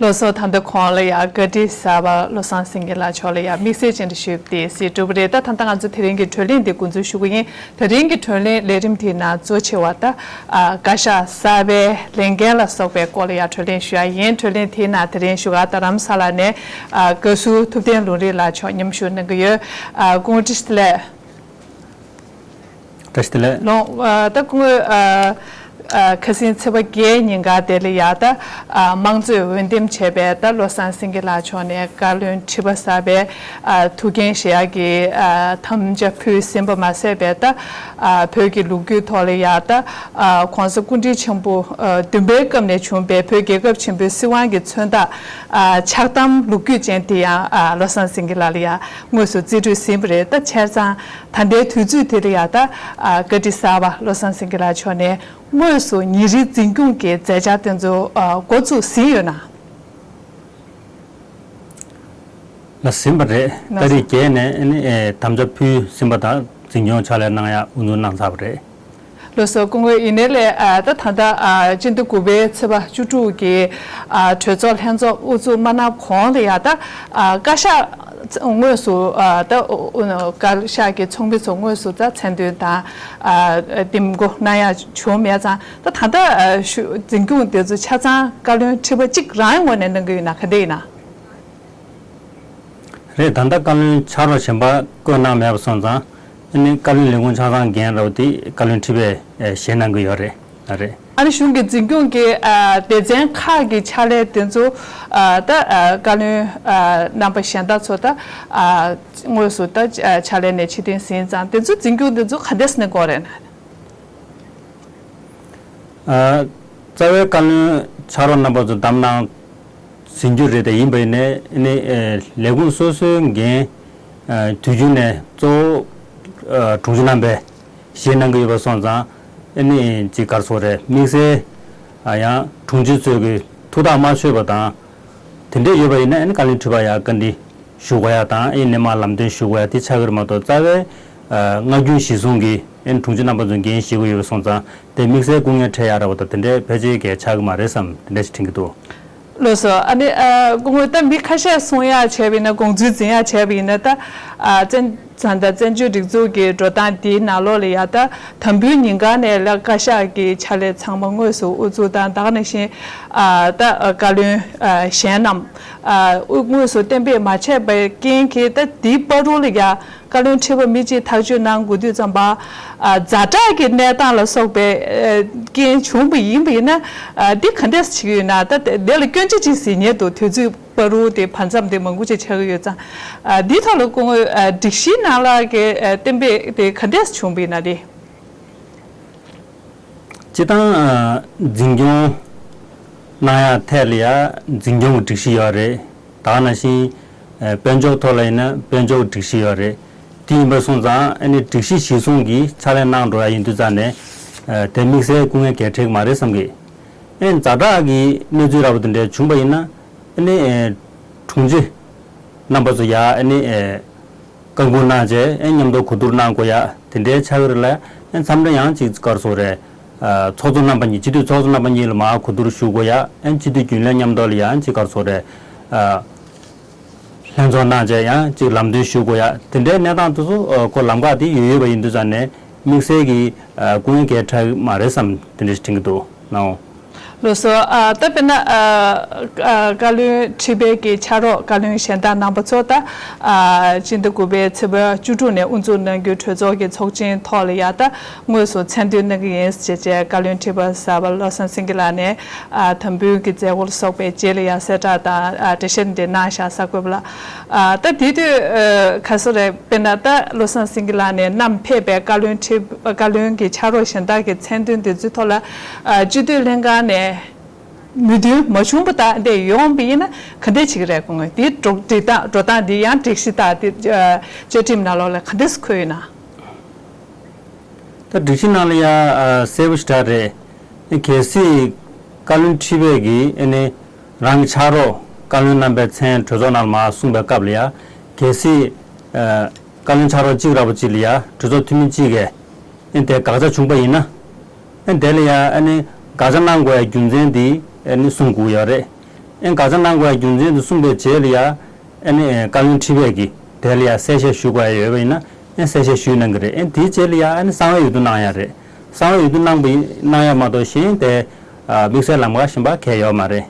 ལགས་སོ། ད་ལྟ་གོང་ལ་ཡ་བཀའ་ཁྲི་གསར་པ་བློ་བཟང་སེང་གེ་ལགས་མཆོག་ལ་ཡ་དམིགས་བསལ་བཅར་འདྲི་ཞུས་པ་དེ་གཟིགས་གྲུབ་པ་རེད། ད་ད་ལྟ་ང་ཚོ་དེ་རིང་གི་བགྲོ་གླེང་འདི་འགོ་འཛུགས་ཞུ་གི་ཡིན། དེ་རིང་གི་བགྲོ་གླེང་ལས་རིམ་དེའི་ནང་གཙོ་ཆེ་བ་ད་ཨ་བཀའ་ཤག་གསར་པའི་ལས་འགན་ལ་སོགས་པའི་སྐོར་ལ་ཡ་བགྲོ་གླེང་ཞུ་ཡ་ཡིན། བགྲོ་གླེང་དེའི་ནང་དེ་རིང་བཞུགས་སྒར་རྡ་རམ་ས་ལ་ནས་ཨ་བཀའ་ཟུར་ཐུབ་བསྟན་ལུང་རིགས་ལགས་མཆོག་མཉམ་ཞུགས་གནང་གི་ཡོད། ཨ་སྐུ་ངོ་བཀྲ་ཤིས་བདེ་ལེགས། བཀྲ་ཤིས་བདེ་ལེགས། ལོ་ཨ་ད་སྐུ་ངོ་ཨ་ཨ་ཁ་སང་ཚེས་པ་བརྒྱད་ཉིན་ག་དེ་ལ་ཡ་ད་ཨ་དམངས་གཙོས་འོས་འདེམས་བྱས་པའི་ད་བློ་བཟང་སེང་གེ་ལགས་མཆོག་ནས་བཀའ་བློན་ཁྲི་པ་གསར་པའི་ཨ་ཐུགས་འགན་བཞེས་ཡག་གི་ཨ་དམ་བཅའ་ཕུལ་ཟིན་པ་མ་ཟད་པའི་ད་ཨ་བོད་ཀྱི་ལོ་རྒྱུས་ཐོག་ལ་ཡ་ད་ཨ་༸གོང་ས་སྐུ་ཕྲེང་ཆེན་པོ་ཨ་བདུན་པའི་སྐབས་ནས་བྱུང་བའི་བོད་རྒྱལ་ཁབ་ཆེན་པོའི་སྲིད་དབང་གི་མཚོན་རྟགས་ཨ་ཕྱག་དམ་ལོ་རྒྱུས་ཅན་དེ་ཡང་ཨ་བློ་བཟང་སེང་གེ་ལགས་ལ་ཡ་དངོས་སུ་རྩིས་སྤྲོད་ཟིན་པ་རེད། ད་བྱས་ཙང་ད་ལྟའི་དུས་ཚོད་དེ་ལ་ཡ་ད་ཨ་བཀའ་ཁྲི་གསར་པ་བློ་བཟང་སེང་གེ་ལགས་མཆོག་ནས་དངོས་སུ་ཉིན་རེའི་འཛིན་སྐྱོང་གི་མཛད་འཆར་དེ་ཚོ་ཨ་འགོ་བཙུགས་ཟིན་ཡོད་ན། ལ་ཟིན་པ་རེད། ལགས་སོ། ཏ་རིག་བརྒྱད་ནས་ཨ་ནི་ཨེ་དམ་བཅའ་ཕུལ་ཟིན་པ་དང་འཛིན་སྐྱོང་ཕྱག་ལས་གནང་ཡ་དབུ་འཛུགས་གནང་ཚར་བ་རེད། ལགས་སོ། སྐུ་ངོ་ཡིན་ནའི་ལས་ཨ་ད་ད་ལྟ་ཨ་སྤྱི་ཟླ་དགུ་པའི་ཚེས་པ་བཅུ་དྲུག་གི་ཨ་གྲོས་ཚོགས་ལྷན་ཚོགས་དབུ་འཛུགས་མ་གནང་གོང་ལ་ཡ་ད་ཨ་བཀའ་ཤག་དངོས་སུ་ཨ་ད་བཀའ་ཤག་གི་ཚོགས་མི་ཚོ་དངོས་སུ་ད་མཚན་འདོན་དང་ཨ་འདེམས་བསྐོ་གནང་ཡ་བྱུང་མེད་ཙང་ད་ད་ལྟ་ཨ་ཞུ་འཛིན་སྐྱོང་དེ་ཚོ་ཆ་ཚང་བཀའ་བློན་ཁྲི་པ་གཅིག་རང་ངོས་ནས་གནང་གི་ཡོད་ན་ག་འདྲ་ཡིན་ན། རེད། ད་ལྟ་བཀའ་བློན་ཕྱག་རོགས་གཞན་པ་བསྐོས་གནང་མེད་པ་སོང་ཙང་ཨ་ནི་བཀའ་བློན་ལས་ཁུངས་ཆ་ཚང་འགན་རེད་པ། དེ་བཀའ་བློན་ཁྲི་པས་ཨེ་བཞེས་གནང་གི་ཡོད་རེད། ཨ་རེད། ཨ་ནི་གཞུང་གི་འཛིན་སྐྱོང་གི་ཨ་སྡེ་ཚན་ཁག་གི་ཕྱག་ལས་དེ་ཚོ་ཨ་ད་ཨ་བཀའ་བློན་ཨ་རྣམ་པ་གཞན་དག་ཚོ་ད་ཨ་དངོས་སུ་ད་ཨ་ཕྱག་ལས་ནས་ཕྱིར་འཐེན་ཟིན་ཙང་དེ་ཚོ་འཛིན་སྐྱོང་དེ་ཚོ་ག་འདྲས་གནང་གི་ཡོད་རེད་ན། ཨ་རྩ་བའི་བཀའ་བློན་ཕྱག་རོགས་རྣམ་པ་ཚོ་བདམས་གནང་ཟིན་རྒྱུ་རེད། དེ་ཡིན་པ་ཡིན་ནའི་ཨ་ནི་ཨེ་ལས་ཁུངས་སོ་སོའི་འགན་ཨ་དུས་རྒྱུན་ནས་གཙོ་བོ་ཨ་དྲུང་ཆེ་རྣམ་པས་བཞེས་གནང་གི་ཡོད་པ་སོང་ཙང་ཨ་ནི་ཅིག་ག་རེ་ཟེར་དགོས་རེད། དམིགས་བསལ་ཨ་ཡང་དྲུང་ཆེ་ཚོས་ཀྱི་ཐུགས་ཐག་མ་ཆོད་པ་དང་དེ་འདྲས་ཡོད་པ་ཡིན་ན་ཨ་ནི་བཀའ་བློན་ཁྲི་པ་ཡར་བཀའ་འདྲི་ཞུ་དགོས་ཡ་དང་ཨ་ནི་མར་ལམ་སྟོན་ཞུ་དགོས་ཡ་དེ་ཆགས་ཀྱི་རེད་མ་གཏོགས་རྩ་བའི་ཨ་སྔ་རྒྱུན་གཞིར་བཟུང་གི་ཨ་ནི་དྲུང་ཆེ་རྣམ་པ་ཚོས་འགན་བཞེས་ཀྱི་ཡོད་པ་སོང་ཙང་དེ་དམིགས་བསལ་སྐུ་ངལ་འཕྲད་ཡ་ར་བ་དང་དེ་འདྲས་ཕལ་ཆེར་གྱི་ཆགས་ཀྱི་མ་རེད་བསམ་དེ་འདྲས་ཞིག་དྲན་གྱི་འདུག་ལགས་སོ། ཨ་ནི་ཨ་སྐུ་ངོ་ད་མི་ཁ་ཤས་གསུང་ཡ་བྱས་པ་ཡིན་ན་དགོངས་ཚུལ་འཛིན་ཡ་བྱས་པ་ཡིན་ན་ད་ཨ་བཙན་བཙན་ད་བཙན་བྱོལ་སྒྲིག་འཛུགས་ཀྱི་འགྲོ་སྟངས་འདིའི་ནང་ལོགས་ལ་ཡ་ད་དམ་འབུལ་ཉིན་གང་ནས་ལ་བཀའ་ཤག་གི་ཕྱག་ལས་ཚང་མ་དངོས་སུ་དབུ་འཛུགས་དང་ད་ག་ནང་བཞིན་ཨ་ད་བཀའ་བློན་ཨ་གཞན་རྣམས་ཨ་དབུ་དངོས་སུ་གཏན་འབེབས་མ་བྱས་པའི་རྐྱེན་གྱིས་ད་འདིའི་བར་དུ་ལ་ཡ་བཀའ་བློན་ཁྲི་པ་མི་གཅིག་ཐག་གཅོད་གནང་དགོས་དུས་ཙམ་པ། ཨ་ཛ་དྲག་གི་གནས་སྟངས་ལ་སོགས་པའི་ཨ་རྐྱེན་བྱུང་བ་ཡིན་པ་ཡིན་ན་ཨ་འདི་ག་འདྲས་བྱེད་ཀྱི་ཡོད་ན། ད་དེ་ལ་སྐྱོན་ཆ་ཅིག་ཟེར་ཉེན་འདུག་དུས་ཚོད་བར་དུ་དེ་བར་མཚམས་དེ་མང་པོ་ཅིག་ཆགས་ཀྱི་ཡོད་ཙང་། ཨ་འདི་ཐོག་ལ་སྐུ་ངོས་ཨ་སྒྲིག་གཞིའི་ནང་ལ་གི་ཨ་གཏན་འབེབས་དེ་ག་འདྲས་བྱུང་བ་ཡིན་ན་དེ། སྤྱིར་བཏང་ཨ་འཛིན་སྐྱོང་གནང་ཡ་ཐད་ལ་ཡ་འཛིན་སྐྱོང་གི་སྒྲིག་གཞི་ཡོད་རེད། ད་ག་ནང་བཞིན་ཨ་དཔལ་འབྱོར་ཐོག་ལ་ཡིན་ན་དཔལ་འབྱོར་གྱི་སྒྲིག་གཞི་ཡོད་རེད། དེ་ཡིན་པ་སོང་ཙང་ཨ་ནི་སྒྲིག་གཞི་གཞིར་བཟུང་གིས་ཕྱག་ལས་གནང་འགྲོ་ཡ་ཡིན་དུས་ཙང་ནས་ཨ་དེ་དམིགས་བསལ་སྐུ་ངལ་གང་ཡང་འཕྲད་ཀྱི་མ་རེད་བསམ་གི། ཨ་ནི་ཛ་དྲག་གི་གནས་ཚུལ་ར་བ་དེ་འདྲ་བྱུང་བ་ཡིན་ན་ཨ་ནི་ཨ་དྲུང་ཆེ་རྣམ་པ་ཚོ་ཡ་ཨ་ནི་ཨ་བཀའ་འགུག་གནང་བྱས་ཨ་མཉམ་དུ་གོ་བསྡུར་གནང་དགོས་ཡ་དེ་འདྲའི་ཆགས་ཀྱི་རེད་ལ། ཨ་མཚམས་རེ་ཡང་ཅིག་ག་རེ་ཟེར་དགོས་རེད། ཨ་ཚོགས་གཙོ་རྣམ་པ་གཉིས་སྤྱི་འཐུས་ཚོགས་གཙོ་རྣམ་པ་གཉིས་ལ་མར་གོ་བསྡུར་ཞུ་དགོས་ཡ། ཨ་སྤྱི་འཐུས་རྒྱུན་ལས་མཉམ་དུ་ལ་ཡང་ཅིག་ག་རེ་ཟེར་དགོས་རེད། ཨ་ལྷན་ཚོགས་གནང་བྱས་ཡང་ཅིག་ལམ་སྟོན་ཞུ་དགོས་ཡ་དེ་འདྲའི་གནས་སྟངས་དེ་ཚོ་ཨ་ཁོ་ལམ་ཁ་དེ་ཡོད་ཡོད་པ་ཡིན་དུས་ཙང་ནས་དམིགས་བསལ་གྱི་ཨ་སྐུ་ངལ་གང་ཡང་འཕྲད་ཀྱི་མ་རེད་བསམ་དེ་འདྲ་ཞིག་དྲན་གྱི་འདུག་ནའོ། ལགས་སོ། ཨ་ད་དཔེར་ན་ཨ་ཨ་བཀའ་བློན་ཁྲི་པའི་གི་ཕྱག་རོགས་བཀའ་བློན་གཞན་དག་རྣམ་པ་ཚོ་ད་ཨ་སྤྱི་ཟླ་དགུ་པའི་ཚེས་པ་བཅུ་དྲུག་ནས་དབུ་འཛུགས་གནང་རྒྱུའི་གྲོས་ཚོགས་ཀྱི་ཚོགས་ཆེན་ཐོག་ལ་ཡ་ད་དངོས་སུ་མཚན་འདོན་གནང་གི་ཡིན་ཞེས་བྱས་བཀའ་བློན་ཁྲི་པ་གསར་པ་བློ་བཟང་སེང་གེ་ལགས་ནས་ཨ་དམ་འབུལ་གྱི་མཛད་སྒོ་ལ་སོགས་པའི་རྗེས་ལ་ཡ་གསལ་བསྒྲགས་དང་ཨ་འགྲེལ་བཤད་འདི་གནང་བཞག་གསར་འགོད་པ་ལགས། ཨ་ད་དེ་དུས་ཨ་ག་སོ་རེད། དཔེར་ན་ད་བློ་བཟང་སེང་གེ་ལགས་ནས་བསྣམས་ཕེབས་པའི་བཀའ་བློན་ཁྲི་བཀའ་བློན་གྱི་ཕྱག་རོགས་གཞན་དག་གི་མཚན་འདོན་འདི་ཚོའི་ཐོག་ལ་ཨ་སྤྱི་འཐུས་ལྷན་ཁང་ནས་མོས་མཐུན་མ་བྱུང་བ་དག་འདི་ཡོང་བ་ཡིན་ན་ག་འདྲས་བྱེད་ཀྱི་རེད། སྐུ་ངོ་འདི་འགྲོ་འགྲིག་སྟངས་འགྲོ་སྟངས་འདི་ཡང་སྒྲིག་གཞི་དག་འདི་ཨ་བཅའ་ཁྲིམས་ནང་ལོགས་ལ་ག་འདྲས་སུ་འཁོད་ཡོད་ན། ད་སྒྲིག་གཞི་ནང་ལ་ཡ་ཨ་གསལ་པོ་ཞེ་དྲག་རེད། གལ་སྲིད་བཀའ་བློན་ཁྲི་པས་ཀྱིས་ཨ་ནི་རང་གི་ཕྱག་རོགས་བཀའ་བློན་རྣམ་པའི་མཚན་གྲོས་ཚོགས་ནང་ལ་མར་གསུངས་པའི་སྐབས་ལ་ཡ་གལ་སྲིད་ཨ་བཀའ་བློན་ཕྱག་རོགས་གཅིག་ར་བ་གཅིག་ལ་ཡ་གྲོས་ཚོགས་འཐུས་མི་གཅིག་གིས་ཨ་ནི་དེ་དགག་བྱ་བྱུང་པ་ཡིན་ན། ཨ་ནི་དེ་ལ་ཡ་ཨ་ནི་དགག་བྱ་གནང་དགོས་ཡ་རྒྱུ་མཚན་འདི་ཨ་ནི་གསུང་དགོས་ཡོད་རེད། ཨ་ནི་དགག་བྱ་གནང་དགོས་ཡ་རྒྱུ་མཚན་འདི་གསུངས་པའི་རྗེས་ལ་ཡ། ཨ་ནི་བཀའ་བློན་ཁྲི་པས་ཀྱིས་དེ་ལ་ཡང་གསལ་བཤད་ཞུ་དགོས་ཡ་ཡོད་པ་ཡིན་ན་ཨ་ནི་གསལ་བཤད་ཞུས་གནང་གི་རེད། ཨ་ནི་དེའི་རྗེས་ལ་ཡང་ཨ་ནི་གསང་བའི་འོས་བསྡུ་གནང་ཡ་རེད། གསང་བའི་འོས་བསྡུ་གནང་པ་ཡིན་གནང་ཡ་མ་གཏོགས་གཞན་དེ་ཨ་དམིགས་བསལ་ལམ་ཁ་གཞན་པ་གང་ཡོད་མ་རེད།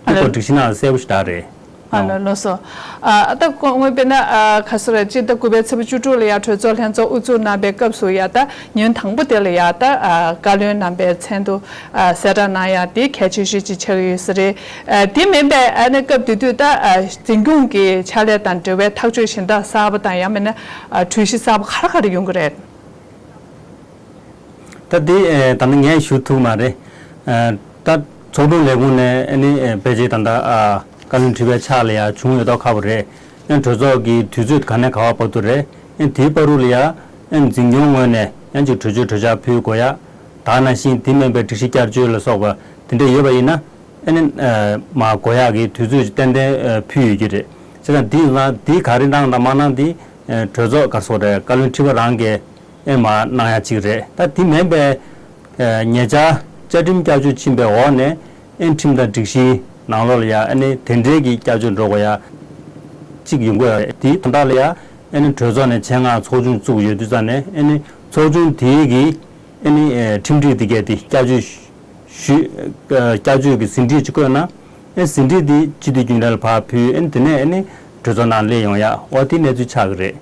ཨ་འདི་ལ་སྐོར་སྒྲིག་གཞི་ནང་ལ་གསལ་པོ་ཞེ་དྲག་རེད། ཨ་ལ་ལགས་སོ། ཨ་ད་སྐུ་ངོ་དཔེར་ན་ཨ་ག་སོ་རེད། སྤྱི་ཟླ་དགུ་པའི་ཚེས་པ་བཅུ་དྲུག་ལ་ཡ་གྲོས་ཚོགས་ལྷན་ཚོགས་དབུ་འཛུགས་གནང་པའི་སྐབས་སུ་ཡ་ད་ཉིན་དང་པོ་དེ་ལ་ཡ་ད་ཨ་བཀའ་བློན་རྣམ་པའི་མཚན་དུ་ཨ་གསལ་བསྒྲགས་གནང་ཡ་དེ་གལ་ཆེ་ཤོས་ཅིག་ཆགས་ཀྱི་ཡོད་ས་རེད། ཨ་དེ་མིན་པའི་ཨ་ནི་སྐབས་དེ་དུས་ད་ཨ་འཛིན་སྐྱོང་གི་ཕྱག་ལས་དང་འབྲེལ་བའི་ཐག་གཅོད་གཞན་དག་གསར་པ་དང་ཡང་མིན་ན་ཨ་གྲོས་གཞི་གསར་པ་ག་རེ་ག་རེ་ཡོང་གི་རེད། ད་དེ་ཨ་ད་ནི་ངས་ཞུ་ཐུབ་མ་རེད། ཨ་ད་ཚོགས་དྲུང་ལས་ཁུངས་ནས་ཨ་ནི་ཨ་ཕལ་ཆེར་ད་ལྟ་ཨ་བཀའ་བློན་ཁྲི་པའི་ཕྱག་ལ་ཡ་བྱུང་ཡོད་མདོག་ཁ་པོ་རེད། ཨ་གྲོས་ཚོགས་ཀྱི་དུས་ཚོད་ག་ནས་ག་བར་བར་དུ་རེད། ཨ་དེའི་བར་དུ་ལ་ཡ་ཨ་འཛིན་སྐྱོང་ངོས་ནས་ཡང་ཅིག་གྲོས་ཆོད་གྲོས་འཆར་ཕུལ་དགོས་ཡ། ད་ནང་བཞིན་དེ་མིན་པའི་སྒྲིག་གཞི་བསྐྱར་བཅོས་ལ་སོགས་པ་དེ་འདྲ་ཡོད་པ་ཡིན་ན་ཨ་ནི་ཨ་མར་དགོས་ཡག་གི་དུས་ཚོད་ཏན་ཏན་ཨ་ཕུལ་ཡོད་ཀྱི་རེད། བྱས་ཙང་འདི་ཡིན་ཙང་འདི་ག་རེ་གནང་དང་མ་གནང་འདི་ཨ་གྲོས་ཚོགས་ག་རེ་ཟེར་དགོས་རེད། བཀའ་བློན་ཁྲི་པ་རང་གིས་ཨ་མར་གནང་ཡག་ཅིག་རེད། ད་འདི་མིན་པའི་ཨ་ཉེ་ཆར་བཅའ་ཁྲིམས་བསྐྱར་བཅོས་ཕྱིན་པའི་འོག་ནས་ཨ་ཁྲིམས་དང་སྒྲིག་གཞིའི་ནང་ལོགས་ལ་ཡ་ཨ་ནི་དེ་འབྲེལ་གྱི་བསྐྱར་བཅོས་འགྲོ་དགོས་ཡ་ཅིག་ཡོང་གི་ཡོད་རེད། དེའི་དོན་དག་ལ་ཡ་ཨ་ནི་གྲོས་ཚོགས་ནས་ཆེད་མངགས་ཚོགས་ཆུང་བཙུགས་ཡོད་དུས་ཙང་ནས་ཨ་ནི་ཚོགས་ཆུང་དེའི་གི་ཨ་ནི་ཨ་ཁྲིམས་སྒྲིག་དེ་གས་དེ་བསྐྱར་བཅོས་ཞུས་ཨ་བསྐྱར་བཅོས་ཀྱི་ཟིན་བྲིས་ཅིག་བཀོད་ན་ཨ་ཟིན་བྲིས་དེ་སྤྱི་འཐུས་རྒྱུན་ལས་ལ་ཕར་ཕུལ། ཨ་ནི་དེ་ནས་ཨ་ནི་གྲོས་ཚོགས་ནང་སླེབས་ཡོང་ཡ་འོ་དེ་གནས་ཚུལ་ཆགས་ཀྱི་རེད།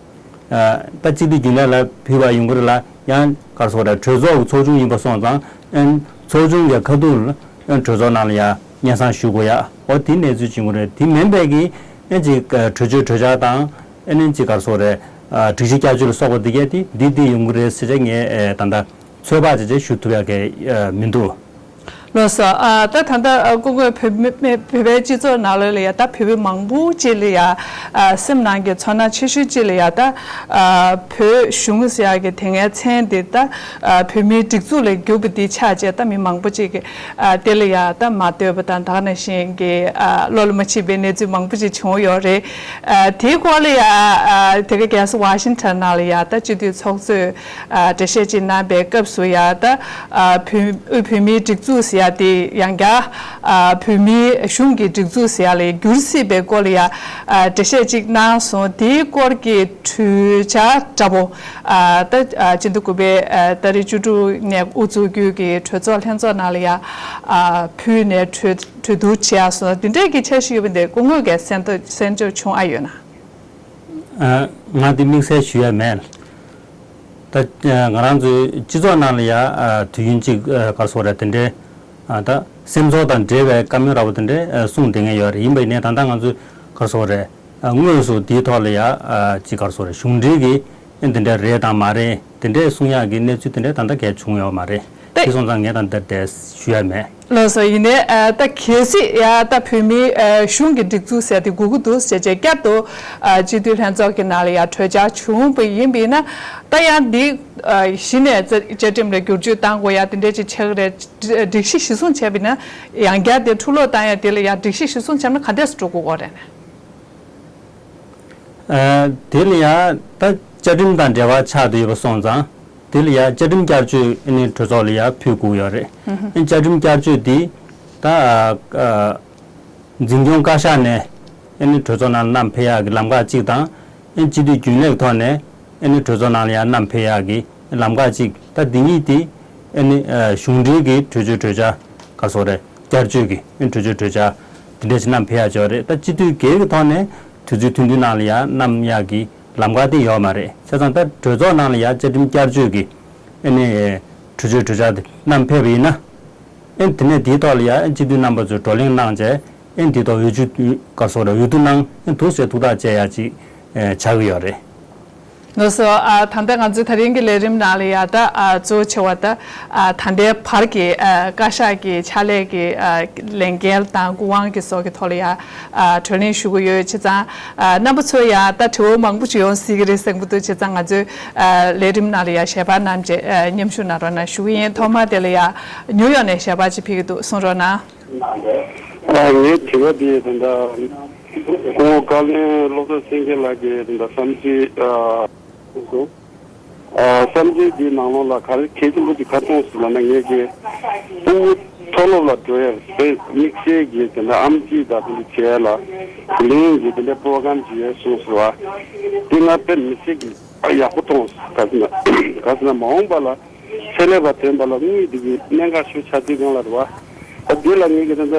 ཨ་ད་སྤྱི་འཐུས་རྒྱུན་ལས་ལ་ཕུལ་བ་ཡོང་གི་རེད་ལ་ཡང་ག་རེ་ཟེར་དགོས་རེད། གྲོས་ཚོགས་ཀྱི་ཚོགས་ཆུང་ཡིན་པ་སོང་ཙང་ཨ་ཚོགས་ཆུང་གི་ཁ་ཐུག་ལ་ཨ་གྲོས་ཚོགས་ནང་ལ་ཡ་སྙན་སེང་ཞུ་དགོས་ཡ་འོ་དེ་གནས་ཚུལ་བྱུང་གི་རེད། དེ་མིན་པའི་གི་ཨ་ཅིག་ཨ་གྲོས་ཆོད་གྲོས་འཆར་དང་ཨ་ནི་ཅིག་ག་རེ་ཟེར་དགོས་རེད། ཨ་སྒྲིག་གཞི་བསྐྱར་བཅོས་ལ་སོགས་པ་འདི་གས་དེ་འདི་འདི་ཡོང་གི་རེད་ཟེར་བྱས་ངས་ཨ་ད་ལྟ་ཚོད་དཔག་བྱས་བྱས་ཞུ་ཐུབ་ཡ་གི་ཨ་མི་འདུག་ལགས་སོ། ཨ་ད་ད་ལྟ་ཨ་སྐུ་ངོས་བོད་མི་བོད་པའི་སྤྱི་ཚོགས་ནང་ལོགས་ལ་ཡ་ད་བོད་མི་མང་པོ་ཅིག་ལ་ཡ་ཨ་སེམས་ནང་གི་ཚོར་སྣང་ཆེ་ཤོས་ཅིག་ལ་ཡ་ད་ཨ་བོད་གཞུང་ཟེར་ཡ་གི་དེ་སྔའི་མཚན་དེ་ད་ཨ་བོད་མིའི་སྒྲིག་འཛུགས་ལ་བསྒྱུར་བ་འདི་ཆགས་བྱས་ད་མི་མང་པོ་ཅིག་གི་ཨ་དེ་ལ་ཡ་ད་མ་འདོད་པ་དང་ད་ག་ནང་བཞིན་གྱི་ཨ་བློ་ལ་མ་ཆེས་པའི་གནས་ཚུལ་མང་པོ་ཅིག་བྱུང་ཡོད་རེད། ཨ་དེའི་སྐོར་ལ་ཡ་ཨ་དེ་ག་རྒྱལ་ས་ཝ་ཤིང་ཊོན་ནང་ལ་ཡ་ད་སྤྱི་འཐུས་ཚོགས་གཙོས་ཨ་འགྲེལ་བཤད་ཅིག་གནང་པའི་སྐབས་སུ་ཡ་ད་ཨ་བོད་དབུས་བོད་མིའི་སྒྲིག་འཛུགས་ཟེར་ཡ་དེ་ཡང་བསྐྱར་ཨ་བོད་མིའི་གཞུང་གི་སྒྲིག་འཛུགས་ཟེར་ཡ་ལ་འགྱུར་སྲིད་པའི་སྐོར་ལ་ཡ་ཨ་འགྲེལ་བཤད་ཅིག་གནང་སོང་། དེའི་སྐོར་གྱི་གྲོས་འཆར་འདྲ་པོ་ཨ་ད་ཨ་སྤྱི་ཟླ་དགུ་པའི་ཨ་ཏ་རིག་བཅུ་དྲུག་ནས་དབུ་འཛུགས་རྒྱུ་གི་གྲོས་ཚོགས་ལྷན་ཚོགས་ནང་ལ་ཡ་ཨ་ཕུལ་ནས་གྲོས་གྲོས་བསྡུར་བྱས་སོང་། དེ་འདྲའི་གི་འཆར་གཞི་ཡོད་པ་འདི་སྐུ་ངོས་ཀྱིས་གསན་ཐོས་གསན་འཇོག་བྱུང་ཨ་ཡོད་ན། ཨ་ང་འདི་དམིགས་བསལ་ཞུ་ཡ་མེད། ད་ང་རང་ཚོའི་སྤྱི་ཚོགས་ནང་ལ་ཡ་ཨ་དུས་ཡུན་གཅིག་ཨ་ག་རེ་ཟེར་དགོས་རེད། དེ་འདྲའི་ཨ་ད་སེམས་ཚོར་དང་འབྲེལ་བའི་བཀའ་མོལ་འདྲ་པོ་དེ་འདྲའི་ཨ་གསུང་བསྡད་མཁན་ཡོད་རེད། ཡིན་པ་ཡིན་ནའི་ད་ལྟ་ང་ཚོས་ག་རེ་ཟེར་དགོས་རེད། ཨ་དངོས་སུ་འདིའི་ཐོག་ལ་ཡ་ཨ་ཅིག་ག་རེ་ཟེར་དགོས་རེད། གཞུང་འབྲེལ་གྱི་ཨ་འདི་འདྲ་རེད་དང་མ་རེད་དེ་འདྲའི་གསུང་ཡག་གི་གནས་ཚུལ་དེ་འདྲ་ད་ལྟ་གང་ཡང་བྱུང་ཡོད་མ་རེད། ད་དེ་སོང་ཙང་ངས་ད་འདིར་དེ་ཞུ་ཡ་མེད། ལགས་སོ། ཡིན་ནའི་ཨ་ད་གལ་སྲིད་ཡ་ད་བོད་མིའི་ཨ་གཞུང་གི་སྒྲིག་འཛུགས་ཟེར་དེ་དགོས་ཀྱི་འདུག་ཟེར་བྱས་བསྐྱར་དུ་ཨ་སྤྱི་འཐུས་ལྷན་ཚོགས་ཀྱི་ནང་ལ་ཡ་གྲོས་འཆར་བྱུང་བ་ཡིན་པས་ན་ད་ཡང་འདི་ཨ་གཞི་ནས་བཅའ་ཁྲིམས་ལ་བསྒྱུར་བཅོས་གཏང་དགོས་ཡ་དེ་འདྲ་ཅིག་ཆགས་ཀྱི་རེད། སྒྲིག་གཞི་གཞིར་བཟུང་བྱས་པས་ན་ཡང་བསྐྱར་དེ་འཁྲུག་སློང་བཏང་ཡ་དེ་ལ་ཡ་སྒྲིག་གཞི་གཞིར་བཟུང་བྱས་ན་ག་འདྲས་སུ་འགྲོ་དགོས་ཀྱི་རེད་ན། ཨ་དེ་ལ་ཡང་ད་བཅའ་ཁྲིམས་དང་འབྲེལ་བ་ཆགས་བསྡད་ཡོད་པ་སོང་ཙང་དེ་ལ་ཡང་བཅའ་ཁྲིམས་བསྐྱར་བཅོས་ཨ་ནི་གྲོས་ཚོགས་ལ་ཡང་ཕུལ་དགོས་ཡོད་རེད། ཨ་ནི་བཅའ་ཁྲིམས་བསྐྱར་བཅོས་འདི་ད་ཨ་འཛིན་སྐྱོང་བཀའ་ཤག་ནས་ཨ་ནི་གྲོས་ཚོགས་ནང་བསྣམས་ཕེབས་ཡག་གི་ལམ་ཁ་གཅིག་དང་ཨ་ནི་སྤྱི་འཐུས་རྒྱུན་ལས་ཀྱི་ཐོག་ནས་ཨ་ནི་གྲོས་ཚོགས་ནང་ལ་ཡང་བསྣམས་ཕེབས་ཡག་གི་ལམ་ཁ་གཅིག་ད་འདི་གཉིས་དེ་ཨ་ནི་ཨ་གཞུང་འབྲེལ་གྱི་གྲོས་ཆོད་གྲོས་འཆར་ ག་སོགས་རེད། བསྐྱར་བཅོས་ཀྱི་གྲོས་ཆོད་གྲོས་འཆར་དེ་འདྲ་ཞིག་བསྣམས་ཕེབས་ཡག་ཅིག་ཡོད་རེད། ད་སྤྱི་འཐུས་སྒེར་གྱི་ཐོག་ནས་དུས་ཚོད་ཐུང་ཐུང་ནང་ལ་ཡ་བསྣམས་ཡག་གི་ལམ་ཁ་དེ་ཡོད་མ་རེད། བྱས་ཙང་ད་གྲོས་ཚོགས་ནང་ལ་ཡ་བཅའ་ཁྲིམས་བསྐྱར་བཅོས་ཀྱི་ཨ་ནི་གྲོས་ཆོད་གྲོས་འཆར་དེ་བསྣམས་ཕེབས་པ་ཡིན་ན། ཨེ་དེ་ནས་དེའི་ཐོག་ལ་ཡ་ཨེ་སྤྱི་འཐུས་རྣམ་པ་ཚོས་བགྲོ་གླེང་གནང་བྱས། ཨེ་འདིའི་ཐོག་འོས་ཆོས་ག་སོགས་རེད། འོས་བསྡུ་གནང་ཨེ་འདུག་ཟེར་ཐུགས་ཐག་བཅད་ཡ་ཅིག་ཨེ་ཆགས་ཀྱི་ཡོད་རེད། ལགས་སོ། ཨ་ད་ལྟ་ང་ཚོའི་ད་རིང་གི་ལས་རིམ་ནང་ལ་ཡ་ད་ཨ་གཙོ་ཆེ་བ་ད་ཨ་ད་ལྟའི་བར་གྱི་ཨ་བཀའ་ཤག་གི་ཕྱག་ལས་ཀྱི་ཨ་ལས་འགན་དང་སྐུ་དབང་གི་སོགས་ཀྱི་ཐོག་ལ་ཡ་ཨ་བགྲོ་གླེང་ཞུ་གི་ཡོད། བྱས་ཙང་ཨ་རྣམ་པ་ཚོས་ཡ་ད་དྲི་བ་མང་པོ་ཅིག་ཡོང་སྲིད་ཀྱི་རེད་བསམ་གྱི་འདུག་བྱས་ཙང་ང་ཚོའི་ཨ་ལས་རིམ་ནང་ལ་ཡ་ཞལ་པར་བསྣམས་བྱས་ཨ་མཉམ་ཞུགས་གནང་རོགས་གནང་ཞུ་གི་ཡིན། ཐོག་མར་དེ་ལ་ཡ་ཉུའུ་ཡོག་ནས་ཞལ་པར་ཅིག་ཕུལ་གྱི་འདུག་གསུང་རོགས་གནང་། ཨ་ངའི་དྲི་བ་འདི་ད་ལྟ་སྐུ་ངོ་བཀའ་བློན་བློ་བཟང་སེང་གེ་ལགས་ཀྱིས་ད་ལྟ་བསམ་ཚུལ་ཨ་གསུངས་སོང་། ཨ་བསམ་ཚུལ་འདིའི་ནང་ལོགས་ལ་ག་རེ་གལ་ཆེན་པོ་ཅིག་ག་རེ་མཐོང་སོང་ལབ་ན། ངེད་ཀྱི་སྤུ་གུ་མཐོ་སློབ་ལ་འགྲོ་ཡ་དཔེ་དམིགས་བསལ་གྱི་དེ་འདྲ་ཨེམ་ཆི་དང་དེ་འདྲ་བྱས་ལ་བུ་ལོན་གྱི་དེ་འདྲ་པོ་རོ་གྷ་རམ་ཅིག་ཡོད་གསུངས་སོང་བ། དེ་ང་དཔེ་མི་སྲིད་ཀྱི་ཡག་པོ་མཐོང་སོང་། ག་ཟེར་ན་ག་ཟེར་ན་མ་འོངས་པ་ལ་ཆེད་ལས་པ་ཐོན་པ་ལ་དངུལ་འདི་གི་གནད་འགག་ཤོས་ཆགས་དུས་སྒང་ལ་རེད་བ། ད་དེ་ལ་ངེད་ཀྱི་ད་ལྟ་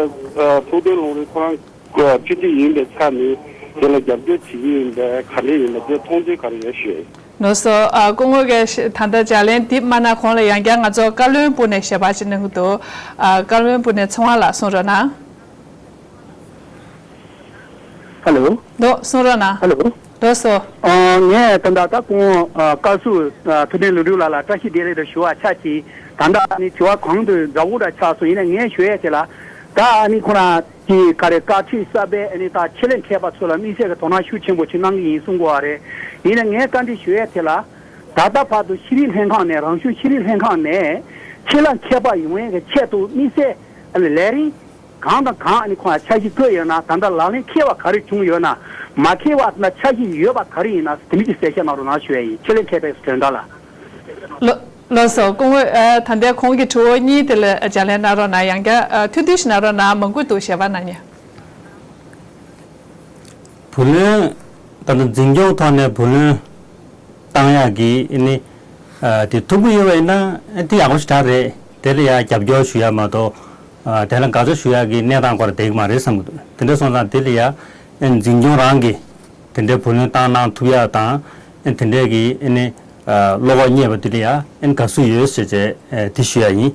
ཐུབ་བསྟན་ལུང་རིགས་ཁོ་རང་སྤྱི་འཐུས་ཡིན་པའི་ཆ་ནས་དེ་ལ་རྒྱབ་སྐྱོར་བྱེད་ཀྱི་ཡིན་པས་ག་འདྲ་ཡིན་ན་དེ་མཐོང་ཚུལ་ག་རེ་ཡོད་ཞུས། ལགས་སོ། ཨ་སྐུ་ངོ་གིས་ད་ལྟ་ལྗགས་ལན་འདི་མ་གནང་གོང་ལ་ཡང་བསྐྱར་ང་ཚོ་བཀའ་བློན་སྤུ་ནས་ཞལ་པར་ཅིག་གནང་གི་འདུག་ཨ་བཀའ་བློན་སྤུ་ནས་ཚེ་དབང་ལགས་གསུང་རོགས་གནང་། ཧ་ལོ། ལགས་གསུང་རོགས་གནང་། ཧ་ལོ། ལགས་སོ། ཨ་ངས་ད་ལྟ་ད་སྐུ་ངོ་ཨ་བཀའ་ཟུར་ཨ་ཐུབ་བསྟན་ལུང་རིགས་ལགས་ལ་བཀྲ་ཤིས་བདེ་ལེགས་དང་ཞུ་བ་ཆ་གཅིག་ད་ལྟ་ཨ་ནི་དྲི་བ་གོང་དུ་འདྲ་བོ་འདྲ་ཆགས་སོང་། ཡིན་ན་ངས་ཞུ་ཡས་དེ་ལ་ད་ཨ་ནི་ཁོ་རང་གི་ག་རེ་བཀའ་ཁྲི་གསར་པའི་ཨ་ནི་ད་ཆེད་ལས་མཁས་པ་ཚོ་ལ་དམིགས་བསལ་གྱི་དོ་སྣང་ཤུགས་ཆེན་པོ་ཅིག་གནང་གི་ཡིན་གསུང་གི་ཡོད་རེད། ཡིན་ན་ངས་བཀའ་འདྲི་ཞུ་ཡས་དེ་ལ་ད་ལྟ་བར་དུ་ཤེས་རིག་ལྷན་ཁང་ནས་རང་གཞུང་ཤེས་རིག་ལྷན་ཁང་ནས་ཆེད་ལས་མཁས་པ་ཡོང་ཡས་ཀྱི་ཆེད་དུ་དམིགས་བསལ་ཨ་ནི་ལས་རིམ་གང་དང་གང་ཨ་ནི་ཁོང་ལ་འཆར་གཞི་བཀོད་ཡོད་ན། ད་ལྟ་ལག་ལེན་འཁེལ་བ་ག་རེ་བྱུང་ཡོད་ན། མ་འཁེལ་བ་ན་འཆར་གཞི་ཡོད་པ་ག་རེ་ཡིན་ན་དེ་འདྲ་ཅིག་གསལ་བཤད་གནང་རོགས་གནང་ཞུ་ཡ་ཡིན། ཆེད་ལས་མཁས་པའི་དོན་དག་ལ། ལགས་ལགས་སོ། སྐུ་ངོ་ཨ་ད་ལྟའི་གོང་གི་དྲི་བ་གཉིས་དེ་ལ་ལྗགས་ལན་གནང་རོགས་གནང་། ཡང་བསྐྱར་ཨ་ཐུང་ཐུང་ཞིག་གནང་རོགས་གནང་། མང་པོ་འདུག་ཞལ་པར་གནང་མཁན། བུ་ལོན་ད་ལྟ་འཛིན་སྐྱོང་ཐོག་ནས་བུ་ལོན་བཏང་ཡག་གི་ཨ་ནི་ཨ་དེ་ཐུབ་ཀྱི་ཡོད་པ་ཡིན་ན་ཨ་དེ་ཡག་པོ་ཞེ་དྲག་རེད། དེ་ལ་ཡང་རྒྱབ་སྐྱོར་ཞུ་ཡ་མ་གཏོགས་ཨ་དེ་ལ་དགག་བྱ་ཞུ་ཡག་གི་གནས་སྟངས་སྐོར་བསྡད་ཀྱི་མ་རེད་བསམ་གྱི་འདུག་དེ་འདྲ་སོང་ཙང་དེ་ལ་ཡང་ཨ་འཛིན་སྐྱོང་རང་གིས་དེ་འདྲའི་བུ་ལོན་བཏང་གནང་ཐུབ་ཡ་དང་ཨ་དེ་འདྲའི་གི་ཨ་ནི་ཨ་བློ་ཁོག་རྙེད་པ་དེ་ལ་ཡང་ཨ་དགའ་བསུ་ཡོད་ཟེར་བྱས་ཨ་དེ་ཞུ་ཡ་ཡིན།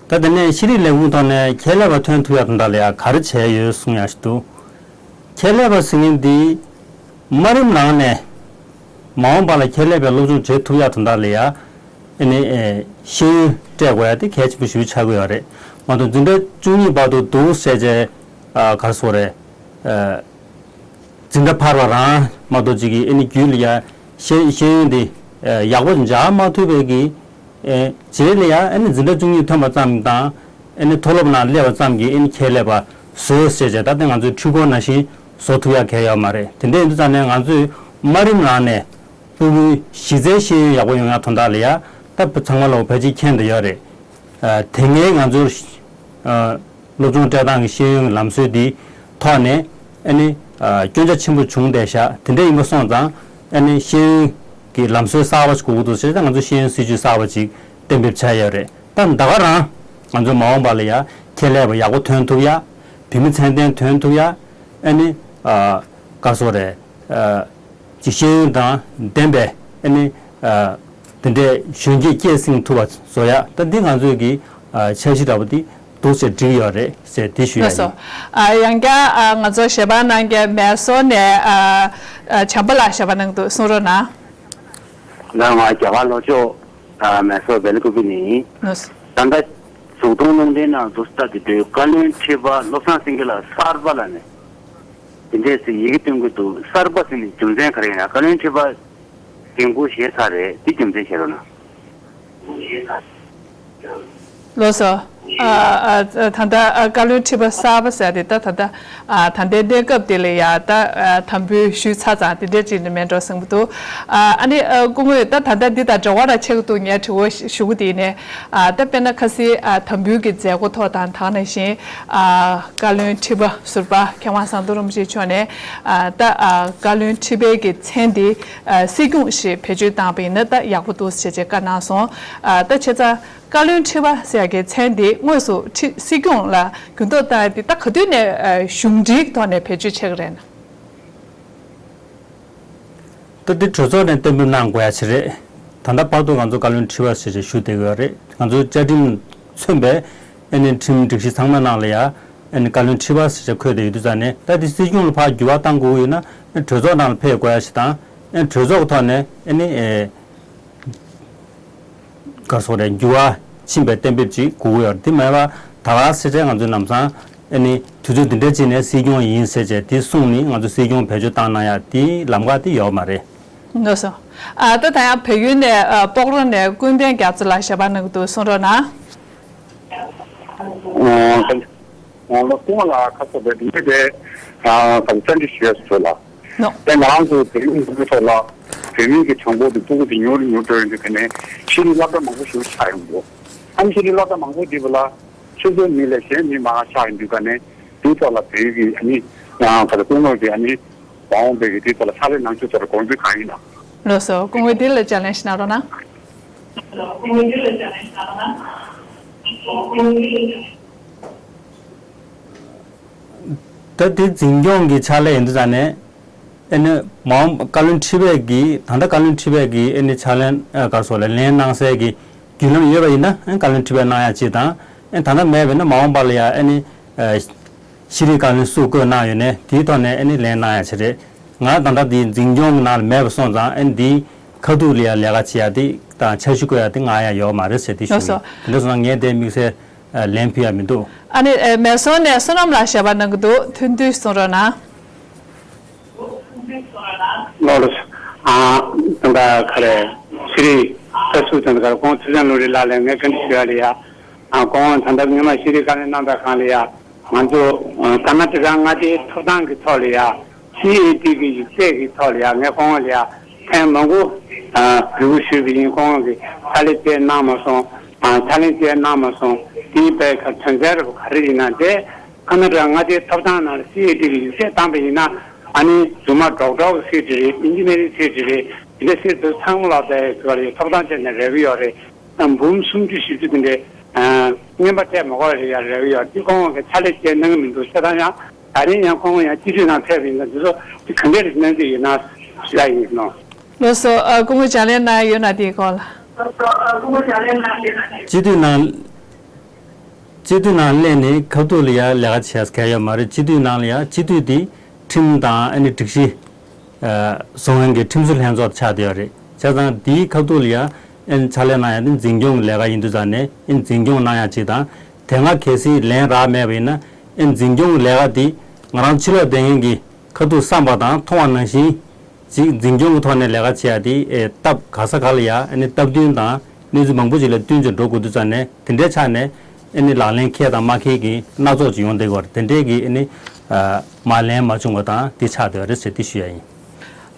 ད་དེ་ནས་ཤེས་རིག་ལས་ཁུངས་ཐོག་ནས་ཁྱད་ལས་པ་ཐོན་ཐུབ་ཡ་དོན་དག་ལ་ཡང་ག་རེ་བྱས་ཡོད་གསུང་ཡ་ཞིག་འདུག་ཁྱད་ལས་པ་ཟེར་མཁན་འདི་དམའ་རིམ་ནང་ནས་མ་འོངས་པ་ལ་ཁྱད་ལས་པའི་སློབ་སྦྱོང་བྱེད་ཐུབ་ཡ་དོན་དག་ལ་ཡ་ཨ་ནི་ཨེ་ཤེས་ཡོན་སྤྲད་དགོས་ཡ་དེ་གལ་ཆེན་པོ་ཞིག་ཆགས་ཀྱི་ཡོད་རེད། མ་གཏོགས་འཛིན་གྲྭ་བཅུ་གཉིས་བར་དུ་འདུག་ཟེར་བྱས་ཨ་ག་རེ་ཟེར་དགོས་རེད། ཨ་འཛིན་གྲྭ་འཕར་བ་རང་མ་གཏོགས་ཅིག་གིས་ཨ་ནི་རྒྱུད་ལ་ཡ་ཤེས་ཤེས་ཡོན་དེ་ཨ་ཡག་པོ་འཇགས་མ་ཐུབ་པའི་གི་ཨེ་རྗེས་ལ་ཡང་ཨ་ནི་འཛིན་གྲྭ་བཅུ་གཉིས་ཐོན་པ་ཙམ་དང་ཨ་ནི་མཐོ་སློབ་ནང་སླེབས་པ་ཙམ་གྱིས་ཨ་ནི་ཁྱད་ལས་པ་བཟོས་ཟེར་བྱས། ད་ལྟ་ང་ཚོའི་འཕྲུལ་འཁོར་ནང་བཞིན་བཟོ་ཐུབ་ཡ་གལ་ཡོད་མ་རེད། དེ་འདྲ་ཡིན་དུས་ཙང་ནས་ང་ཚོས་དམའ་རིམ་ནང་ནས་སྤུ་གུའི་གཞི་རྩའི་ཤེས་ཡོན་ཡག་པོ་ཡོང་ཡ་དོན་དག་ལ་ཡ་ད་ཚང་མ་ལོ་ཕལ་ཆེར་མཁྱེན་བསྡད་ཡོད་རེད། ཨ་དེ་སྔའི་ང་ཚོར་ཨ་སློབ་སྦྱོང་སྤྲད་སྟངས་ཀྱི་ཤེས་ཡོན་གྱི་ལམ་སྲོལ་འདིའི་ཐོག་ནས་ཨ་ནི་ཨ་སྐྱོན་ཆ་ཆེན་པོ་བྱུང་བསྡད་ཤག་དེ་འདྲ་ཡིན་པ་སོང་ཙང་ཨ་ནི་ཤེས་ཡོན་གྱི་ལམ་སྲོལ་གསར་པ་ཞིག་དགོས་ཀྱི་འདུག་ཟེར་ཏེ་ང་ཚོས་ཤེས་ཡོན་སྲིད་བྱུས་གསར་པ་ཅིག་གཏན་འབེབས་བྱས་ཡོད་རེད། ད་ད་ག་རང་ང་ཚོ་མ་འོངས་པ་ལ་ཡ་ཁྱད་ལས་པ་ཡག་པོ་ཐོན་ཐུབ་ཡ། བུད་མེད་ཚད་ལྡན་ཐོན་ཐུབ་ཡ། ཨ་ནི་ཨ་ག་རེ་ཟེར་དགོས་རེད། ཨ་ཅིག་ཤེས་ཡོན་དང་ལྡན་པའི་ཨ་ནི་ཨ་དེ་འདྲའི་གཞོན་སྐྱེས་སྐྱེད་སྲིང་ཐུབ་པ་བཟོ་ཡ། ད་འདི་ང་ཚོའི་གི་ཨ་འཆར་གཞི་འདྲ་པོ་འདི་འདུག་ཟེར་འགྲིག་ཡོད་རེད་ཟེར་དེ་ཞུ་ཡ་ལགས་སོ། ཡིན། ཨ་ཡང་བསྐྱར་ཨ་ང་ཚོ་ཞལ་པར་གནང་མཁན་མེ་སོར་ནས་ཨ་ཨ་བྱམས་པ་ལགས་ཞལ་པར་གནང་འདུག་གསུང་རོགས་གནང་། ལགས་ང་རྒྱ་གར་ལྷོ་ཕྱོགས་ཨ་མེ་སོར་བེལ་ཀོབ་ནས་ཡིན། ལགས་སོ། ད་ལྟ་གཟུགས་མཐོང་རླུང་འཕྲིན་ནང་འདུག་ལྟ་དུས་བཀའ་བློན་ཁྲི་པ་བློ་བཟང་སེང་གེ་ལགས་གསར་པ་ལ་ནས་དེ་འདྲས་སེ་ཡི་གེ་སྟོན་གྱི་འདུག་གསར་པ་ཟེར་ནས་རྒྱུ་མཚན་ག་རེ་ཡིན་ན། བཀའ་བློན་ཁྲི་པ་འགན་འཁུར་བཞེས་ཚར་རེད། དེ་རྒྱུ་མཚན་བཤད་རོགས་གནང་། ལགས་སོ། ཨ་ཨ་ཨ་ད་ལྟ་ཨ་བཀའ་བློན་ཁྲི་པ་གསར་པ་ཟེར་དེ་ད་ད་ལྟ་ཨ་ད་ལྟའི་གནས་སྐབས་དེ་ལ་ཡ་ད་ཨ་དམ་འབུལ་ཞུས་ཚར་ཙང་དེ་འདྲས་ཅིག་ནི་མེད་འགྲོ་བསམ་གྱི་འདུག་ཨ་ཨ་ནི་ཨ་སྐུ་ངོས་ད་ད་ལྟ་འདི་དང་འབྲེལ་བ་ར་ཆགས་ཀྱི་འདུག་ངས་དྲི་བ་ཞུ་གི་དེ་ནས་ཨ་ད་དཔེར་ན་ཁ་སང་ཨ་དམ་འབུལ་གྱི་མཛད་སྒོ་ཐོག་དང་དེ་ནང་བཞིན་ཨ་བཀའ་བློན་ཁྲི་པ་ཟུར་པ་མཁས་དབང་ཟམ་གདོང་རིན་པོ་ཆེ་མཆོག་ནས་ཨ་ད་ཨ་བཀའ་བློན་ཁྲི་པའི་གི་མཚན་དེ་ཨ་སྲིད་སྐྱོང་ཞེས་བེད་སྤྱོད་བཏང་བ་ཡིན་ན་ད་ཡག་པོ་འདུག་ཅེས་བྱས་བཀའ་གནང་སོང་། ཨ་ད་བྱས་ཙང་ བཀའ་བློན་ཁྲི་པ་ཟེར་ཡག་གི་མཚན་དེ་དངོས་སུ་ཁྲི་སྲིད་སྐྱོང་ལ་འགྱུར་ལྡོག་བཏང་ཡག་དེ་ད་ག་དུས་ནས་ཨ་གཞུང་འབྲེལ་གྱི་ཐོག་ནས་བེད་སྤྱོད་བྱེད་ཀྱི་རེད་ན། ད་འདི་གྲོས་ཚོགས་ནས་གཏན་འབེབས་གནང་དགོས་ཡ་ཞིག་རེད། ད་ལྟ་བར་དུ་ང་ཚོ་བཀའ་བློན་ཁྲི་པ་ཞེས་བྱས་ཞུ་བསྡད་ཀྱི་ཡོད་རེད། ང་ཚོའི་བཅའ་ཁྲིམས་མཚོན་པའི་ཨ་ནི་ཁྲིམས་སྒྲིག་གཞི་ཚང་མའི་ནང་ལ་ཡ་ཨ་ནི་བཀའ་བློན་ཁྲི་པ་ཞེས་བྱས་འཁོད་བསྡད་ཡོད་དུས་ཙང་ནས། ད་འདི་སྲིད་སྐྱོང་ལ་ཕར་འགྱུར་བ་བཏང་དགོས་ཀྱི་ཡོད་ན་ཨ་ནི་གྲོས་ཚོགས་ནང་ལ་ཕེབས་དགོས་ཡ་ཞིག་དང་། ཨ་ནི་གྲོས་ཚོགས་ཀྱི་ཐོག་ནས་ཨ་ནི་ཨེ། ག་རེ་ཟེར་དགོས་རེད། འགྱུར་བ་ཕྱིན་པའི་གཏན་འབེབས་ཅིག་དགོས་ཀྱི་ཡོད་རེད། དེ་མེད་པ་ད་ག་ཟེར་བྱས་ང་ཚོའི་ལམ་སང་ཨ་ནི་དུས་ཚོད་འདི་འདྲ་ཅིག་ནས་སྲིད་སྐྱོང་ཡིན་ཟེར་བྱས་དེ་གསུངས་ནས་ང་ཚོ་སྲིད་སྐྱོང་བེད་སྤྱོད་བཏང་གནང་ཡ་དེའི་ལམ་ཁ་དེ་ཡོད་མ་རེད། ལགས་སོ། ཨ་ད་ད་ཡང་བལ་ཡུལ་ནས་ཨ་སྤོག་ར་ནས་ཀུན་ལྡན་རྒྱ་མཚོ་ལགས་ཞལ་པར་གནང་གི་འདུག། གསུང་རོགས་གནང་། ཨོ་ལགས་སོ། སྐུ་ངོ་ལགས། ཁ་ཚ་དེ་འདི་འདྲ་དེ་ཨ་ག་ཚོད་བརྟན་ཏིག་ཞུ་ཡ་ཞིག་ལ། ནོ། དེ་ང་རང་ཚོ་བོད་མིའི་ལུང་པའི་ཐོག་ལ་བོད་མིའི་གི་གྲངས་འབོར་དེ་སྤུ་གུ་དེ་ཉུང་རུ་ཉུང་རུ་འགྲོ་ཡོང་དུས་དེ་ནས་ཤེས་རིག་སློབ་གྲྭ་མང་པོ་ཞིག་ཆགས་ཡོང་འདུག། ཨ་ནི་ཤེས་རིག་སློབ་གྲྭ་མང་པོ་འདི་བ་ལ་ཆུ་ཚོད་མི་ལས་གཞན་མི་མང་ཆགས་ཡོང་དུས་ག་ནས་དེའི་ཐོག་ལ་བོད་ཡིག་གི་ཨ་ནི་ང་ག་ཚོད་སྐུ་ངོ་གི་ཨ་ནི་མ་འོངས་པའི་གི་དེའི་ཐོག་ལ་ཕྱག་ལས་གནང་ཕྱོགས་ཐོག་ལ་དགོངས་ཚུལ་གང་ཡིན་ན། ལགས་སོ། སྐུ་ངོ་འདི་ལ་ལྗགས་ལན་ཞིག་གནང་རོགས་གནང་། ད་དེ་འཛིན་སྐྱོང་གི་ཕྱག་ལས་ཡིན་དུས་ཙང་ནས་ཨ་ནི་མ་འོངས་བཀའ་བློན་ཁྲི་པས་ཀྱི་ད་ལྟ་བཀའ་བློན་ཁྲི་པས་ཀྱི་ཨ་ནི་ཕྱག་ལན་ཨ་ག་རེ་ཟེར་དགོས་རེད། ལན་གནང་སའི་གི་བརྒྱུད་ལམ་ཡོད་པ་ཡིན་ན་ཨ་ནི་བཀའ་བློན་ཁྲི་པས་གནང་ཡ་གཅིག་དང་། ཨ་ནི་ད་ལྟ་མེད་པ་ཡིན་ན་མ་འོངས་པ་ལ་ཡ་ཨ་ནི་ཨ་ཤེས་རིག་བཀའ་བློན་སུ་བསྐོས་གནང་ཡོད་ནའི་དེའི་ཐོག་ནས་ཨ་ནི་ལན་གནང་ཡ་ཅིག་རེད། ང་ད་ལྟ་དེ་འཛིན་སྐྱོང་གི་ནང་ལ་མེད་པ་སོང་ཙང་ཨ་ནི་དེའི་ཁ་ཐུག་ལ་ཡ་ལས་ཀ་བྱེད་ཡ་དེ་དང་འཆར་གཞི་བཀོད་ཡ་དེ་ང་ཡ་ཡོད་མ་རེད་ཟེར་དེ་ཞུ། ལགས་སོ། ཡིན། དེ་འདྲ་སོང་ཙང་ངས་དེ་དམིགས་བསལ་ལན་ཕུལ་ཡ་མི་འདུག། ཨ་ནི་ཨེ་མེ་སོང་ནས་བསོད་ནམས་ལགས་ཞལ་པར་གནང་གི་འདུག། ཐུགས་འདུན་གསུང་རོགས་གནང་། ལགས་སོ། ཨ་ད་ལྟ་ག་རེ་ཤེས་རིག་ལྟ་ཚུལ་དང་ག་རེ་ཁོང་ཚུལ་ལྡན་བློ་རིག་ལགས་ལ་ངས་བཀའ་འདྲི་ཞུ་ཡ་ལ་ཡ། ཨ་ཁོང་ད་ལྟ་སྔོན་མ་ཤེས་རིག་བཀའ་བློན་གནང་པའི་སྒང་ལ་ཡ། ང་ཚོ་ཨ་ཀར་ནཱ་ཊ་ཀ་མངའ་སྡེའི་ཐོབ་ཐང་གི་ཐོག་ལ་ཡ། སི་ཨེ་ཊི་གི་ཡིག་ཚད་ཀྱི་ཐོག་ལ་ཡ་ངས་ཁོང་ལ་ཡ་ཐེངས་མང་པོ་ཨ་འབོད་སྐུལ་ཞུས་པ་ཡིན། ཁོང་གིས་ཕྱག་ལས་བཅས་གནང་མ་སོང་། ཨ་ཕྱག་ལས་བཅས་གནང་མ་སོང་། དེའི་པའི་ཁ་དོན་ཚན་རེ་བ་ག་རེ་ཡིན་ན་དེ་ཀར་ནཱ་ཊ་ཀ་མངའ་སྡེའི་ཐོབ་ཐང་ནང་ལ་སི་ཨེ་ཊི་གི་ཡིག་ཚད་བཏང་པ་ཡིན་ན་ཨ་ནི་རྫུན་མ་ཌོག་ཊར་གི་སི་ཨེ་ཊི་རེད། ཨིན་ཇི་ནི་ཡ་རིང་སི་ཨེ་ཊི་རེད། དེ་འདྲ་སི་ཨེ་ཊི་ཚང་མ་ལ་པའི་ཐོག་ལ་ཐོབ་ཐང་བཅས་ནས་རག་གི་ཡོད་རེད། འབུམ་སུམ་ཅུ་བཞི་བཅུ་དེ་འདྲའི་ཨ་རྔན་པ་སྤྲད་མ་དགོས་པ་རེད་ཡ། རེད་ཡ། འདི་ཁོང་གིས་ཕྱག་ལས་བཅས་གནང་གི་མི་འདུག་ཟེར། ད་ཡང་ད་རིང་ཡང་ཁོང་ཡང་སྤྱི་འཐུས་ནང་ཕེབས་པ་ཡིན་ཙང་འདི་ཚོ་འདི་ག་འདྲས་གནང་གི་ཡོད་ན་ཞུ་ཡ་ཡིན་ནོ། ལགས་སོ། ཨ་སྐུ་ངོ་ལྗགས་ལན་གནང་ཡོད་ན་དེའི་སྐོར་ལ། སྤྱི་འཐུས་ནང་སྤྱི་འཐུས་ནང་སླེབས་ནས་ཁ་ཐུག་ལ་ཡ་ལས་ཀ་བྱས་གལ་ཡོད་མ་རེད། སྤྱི་འཐུས་ནང་ལ་ཡ་སྤྱི་འཐུས་དེ་ཁྲིམས་དང་ཨ་ནི་སྒྲིག་གཞི་བཟོ་མཁན་གྱི་ཁྲིམས་བཟོ་ལྷན་ཚོགས་ཆགས་བསྡད་ཡོད་རེད། བྱས་ཙང་དེའི་ཁ་ཐུག་ལ་ཡ་ཨ་ནི་ཕྱག་ལས་གནང་ཡ་དེ་འཛིན་སྐྱོང་གི་ལས་ཀ་ཡིན་དུས་ཙང་ནས་ཨ་ནི་འཛིན་སྐྱོང་གནང་ཡ་གཅིག་དང་། དེ་སྔ་གལ་སྲིད་ལན་རག་མེད་པ་ཡིན་ན་ཨ་ནི་འཛིན་སྐྱོང་གི་ལས་ཀ་དེ་ང་རང་ཕྱི་ལོགས་བསྡད་མཁན་གྱི་ཁ་ཐུག་བསམ་པ་དང་མཐོང་བ་ནང་བཞིན་ཅིག་འཛིན་སྐྱོང་གི་ཐོག་ནས་ལས་ཀ་བྱེད་ཡ་དེ་ཨེ་སྟབས་ག་ས་ག་ལ་ཡ་ཨ་ནི་སྟབས་བསྟུན་དང་གནས་ཚུལ་མང་པོ་ཞིག་ལ་བསྟུན་བྱས་འགྲོ་དགོས་དུས་ཙང་ནས་དེ་འདྲའི་ཆ་ནས་ཨ་ནི་ལག་ལེན་འཁེལ་དང་མ་འཁེལ་གྱི་སྣ་ཚོགས་ཅིག་ཡོང་བསྡད་ཀྱི་ཡོད་རེད། དེ་འདྲའི་གི་ཨ་ནི་ཨ་མ་ལན་མ་བྱུང་བ་དང་དེ་ཆགས་བསྡད་ཡོད་རེད་ཟེར་དེ་ཞུ་ཡ་ཡིན།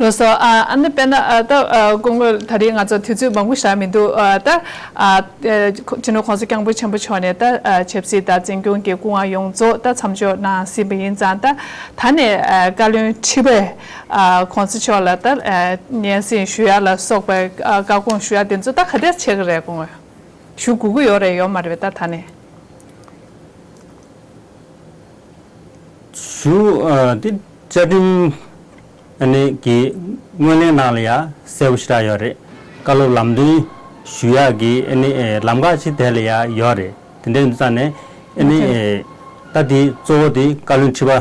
ལགས་སོ། ཨ་ཨ་ནི་དཔེར་ན་ཨ་ད་ཨ་སྐུ་ངོ་ད་རེས་ང་ཚོ་དུས་ཚོད་མང་པོ་ཞིག་མི་འདུག། ཨ་ད་ཨ་ཨ་སྤྱི་ནོར་༸གོང་ས་༸སྐྱབས་མགོན་ཆེན་པོ་མཆོག་ནས་ད་ཨ་ཆབ་སྲིད་དང་འཛིན་སྐྱོང་གི་སྐུ་དབང་ཡོངས་རྫོགས་ད་མཚམས་འཇོག་གནང་ཟིན་པ་ཡིན་ཙང་། ད་ད་ནས་ཨ་བཀའ་བློན་ཁྲི་པས་ཨ་༸གོང་ས་མཆོག་ལ་ད་ཨ་སྙན་སེང་ཞུ་ཡ་ལ་སོགས་པའི་ཨ་བཀའ་དགོངས་ཞུ་ཡ་དེ་ཚོ་ད་ག་འདྲས་བྱེད་ཀྱི་རེད། སྐུ་ངོ་ཞུ་དགོས་ཀྱི་ཡོད་རེད། ཡོད་མ་རེད་པས། ད་ད་ནས། ཞུ། ཨ་དེ་བཅའ་ཁྲིམས་ཨ་ནི་གི་སྔོན་གླེང་ནང་ལ་ཡ་གསལ་པོ་ཞེ་དྲག་ཡོད་རེད། བཀའ་སློབ་ལམ་སྟོན་ཞུ་ཡག་གི་ཨ་ནི་ཨེ་ལམ་ཁ་ཅིག་དེ་ལ་ཡ་ཡོད་རེད། དེ་འདྲ་ཡིན་ཙང་ནས་ཨ་ནི་ཨེ་ད་དེ་གཙོ་བོ་དེ་བཀའ་བློན་ཁྲི་པ་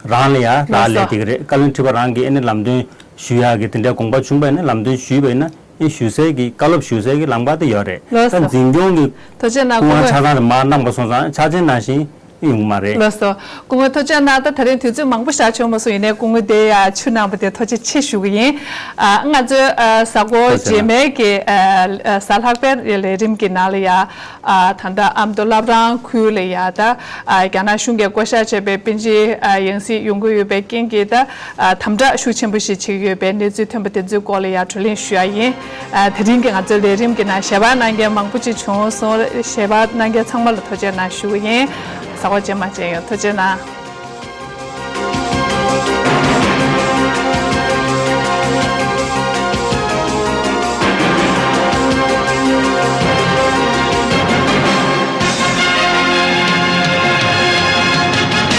རང་ལ་ཡ་རག་ལས་བསྡད་ཀྱི་རེད། བཀའ་བློན་ཁྲི་པ་རང་གིས་ཨ་ནི་ལམ་སྟོན་ཞུ་ཡག་གི་དེ་འདྲའི་དགོངས་པ་བྱུང་བ་ཡིན་ན་ལམ་སྟོན་ཞུས་པ་ཡིན་ན། ཨེ་ཞུ་སའི་གི་བཀའ་སློབ་ཞུ་སའི་གི་ལམ་ཁ་དེ་ཡོད་རེད། ལགས་སོ། ད་འཛིན་སྐྱོང་གི་ཐུགས་རྗེ་གནང་། སྐུ་ངོ་ཆ་ཚང་རེ་མར་གནང་པ་སོང་ཙང་ཆ་ཚང་ནང་བཞིན་ཡོང་གི་མ་རེད། ལགས་སོ། སྐུ་ངོ་ཐུགས་རྗེ་གནང་། ད་ད་རིང་དུས་ཚོད་མང་པོ་ཞིག་བྱུང་མ་སོང་། ཡིན་ནའི་སྐུ་ངོ་དེ་ཡ་ཆུ་གནང་པ་དེ་ཐུགས་རྗེ་ཆེ་ཞུ་གི་ཡིན། ཨ་ང་ཚོའི་ཨ་གཟའ་འཁོར་ཐུགས་རྗེ་རྗེས་གནང་། མའི་གི་ཨ་ཨ་གཟའ་ལྷག་པའི་ལས་རིམ་གི་ནང་ལ་ཡ་ཨ་ད་ལྟ་ཨ་མདོ་བླ་བྲང་ཁུལ་ལ་ཡ་ད་ཨ་རྒྱ་ནག་གཞུང་གིས་བསྐོ་བཞག་བྱས་པའི་སྤུན་མཆེད་ཨ་ཡང་སྲིད་ཡོང་གི་ཡོད་པའི་རྐྱེན་གྱིས་ད། ཨ་དམ་དྲག་ཤུགས་ཆེན་པོ་ཞིག་བྱེད་ཀྱི་ཡོད་པའི་གནས་ཚུལ་ཐོན་པ་དེ་ཚོའི་སྐོར་ལ་ཡང་བགྲོ་གླེང་ཞུ་ཡ་ཡིན། ཨ་དེ་རིང་གི་ང་ཚོའི་ལས་རིམ་གྱི་ནང་ཞལ་པར་གནང་མཁན་མང་པོ་ཅིག་བྱུང་སོང་། ཞལ་པར་གནང་མཁན་ཚང་མ་ལ་ཐུགས་རྗེ་གནང་ཞུ་གི་ཡིན། གཟའ་འཁོར་རྗེས་མ་མཇལ་ཡོང་། ཐུགས་རྗེ་གནང་།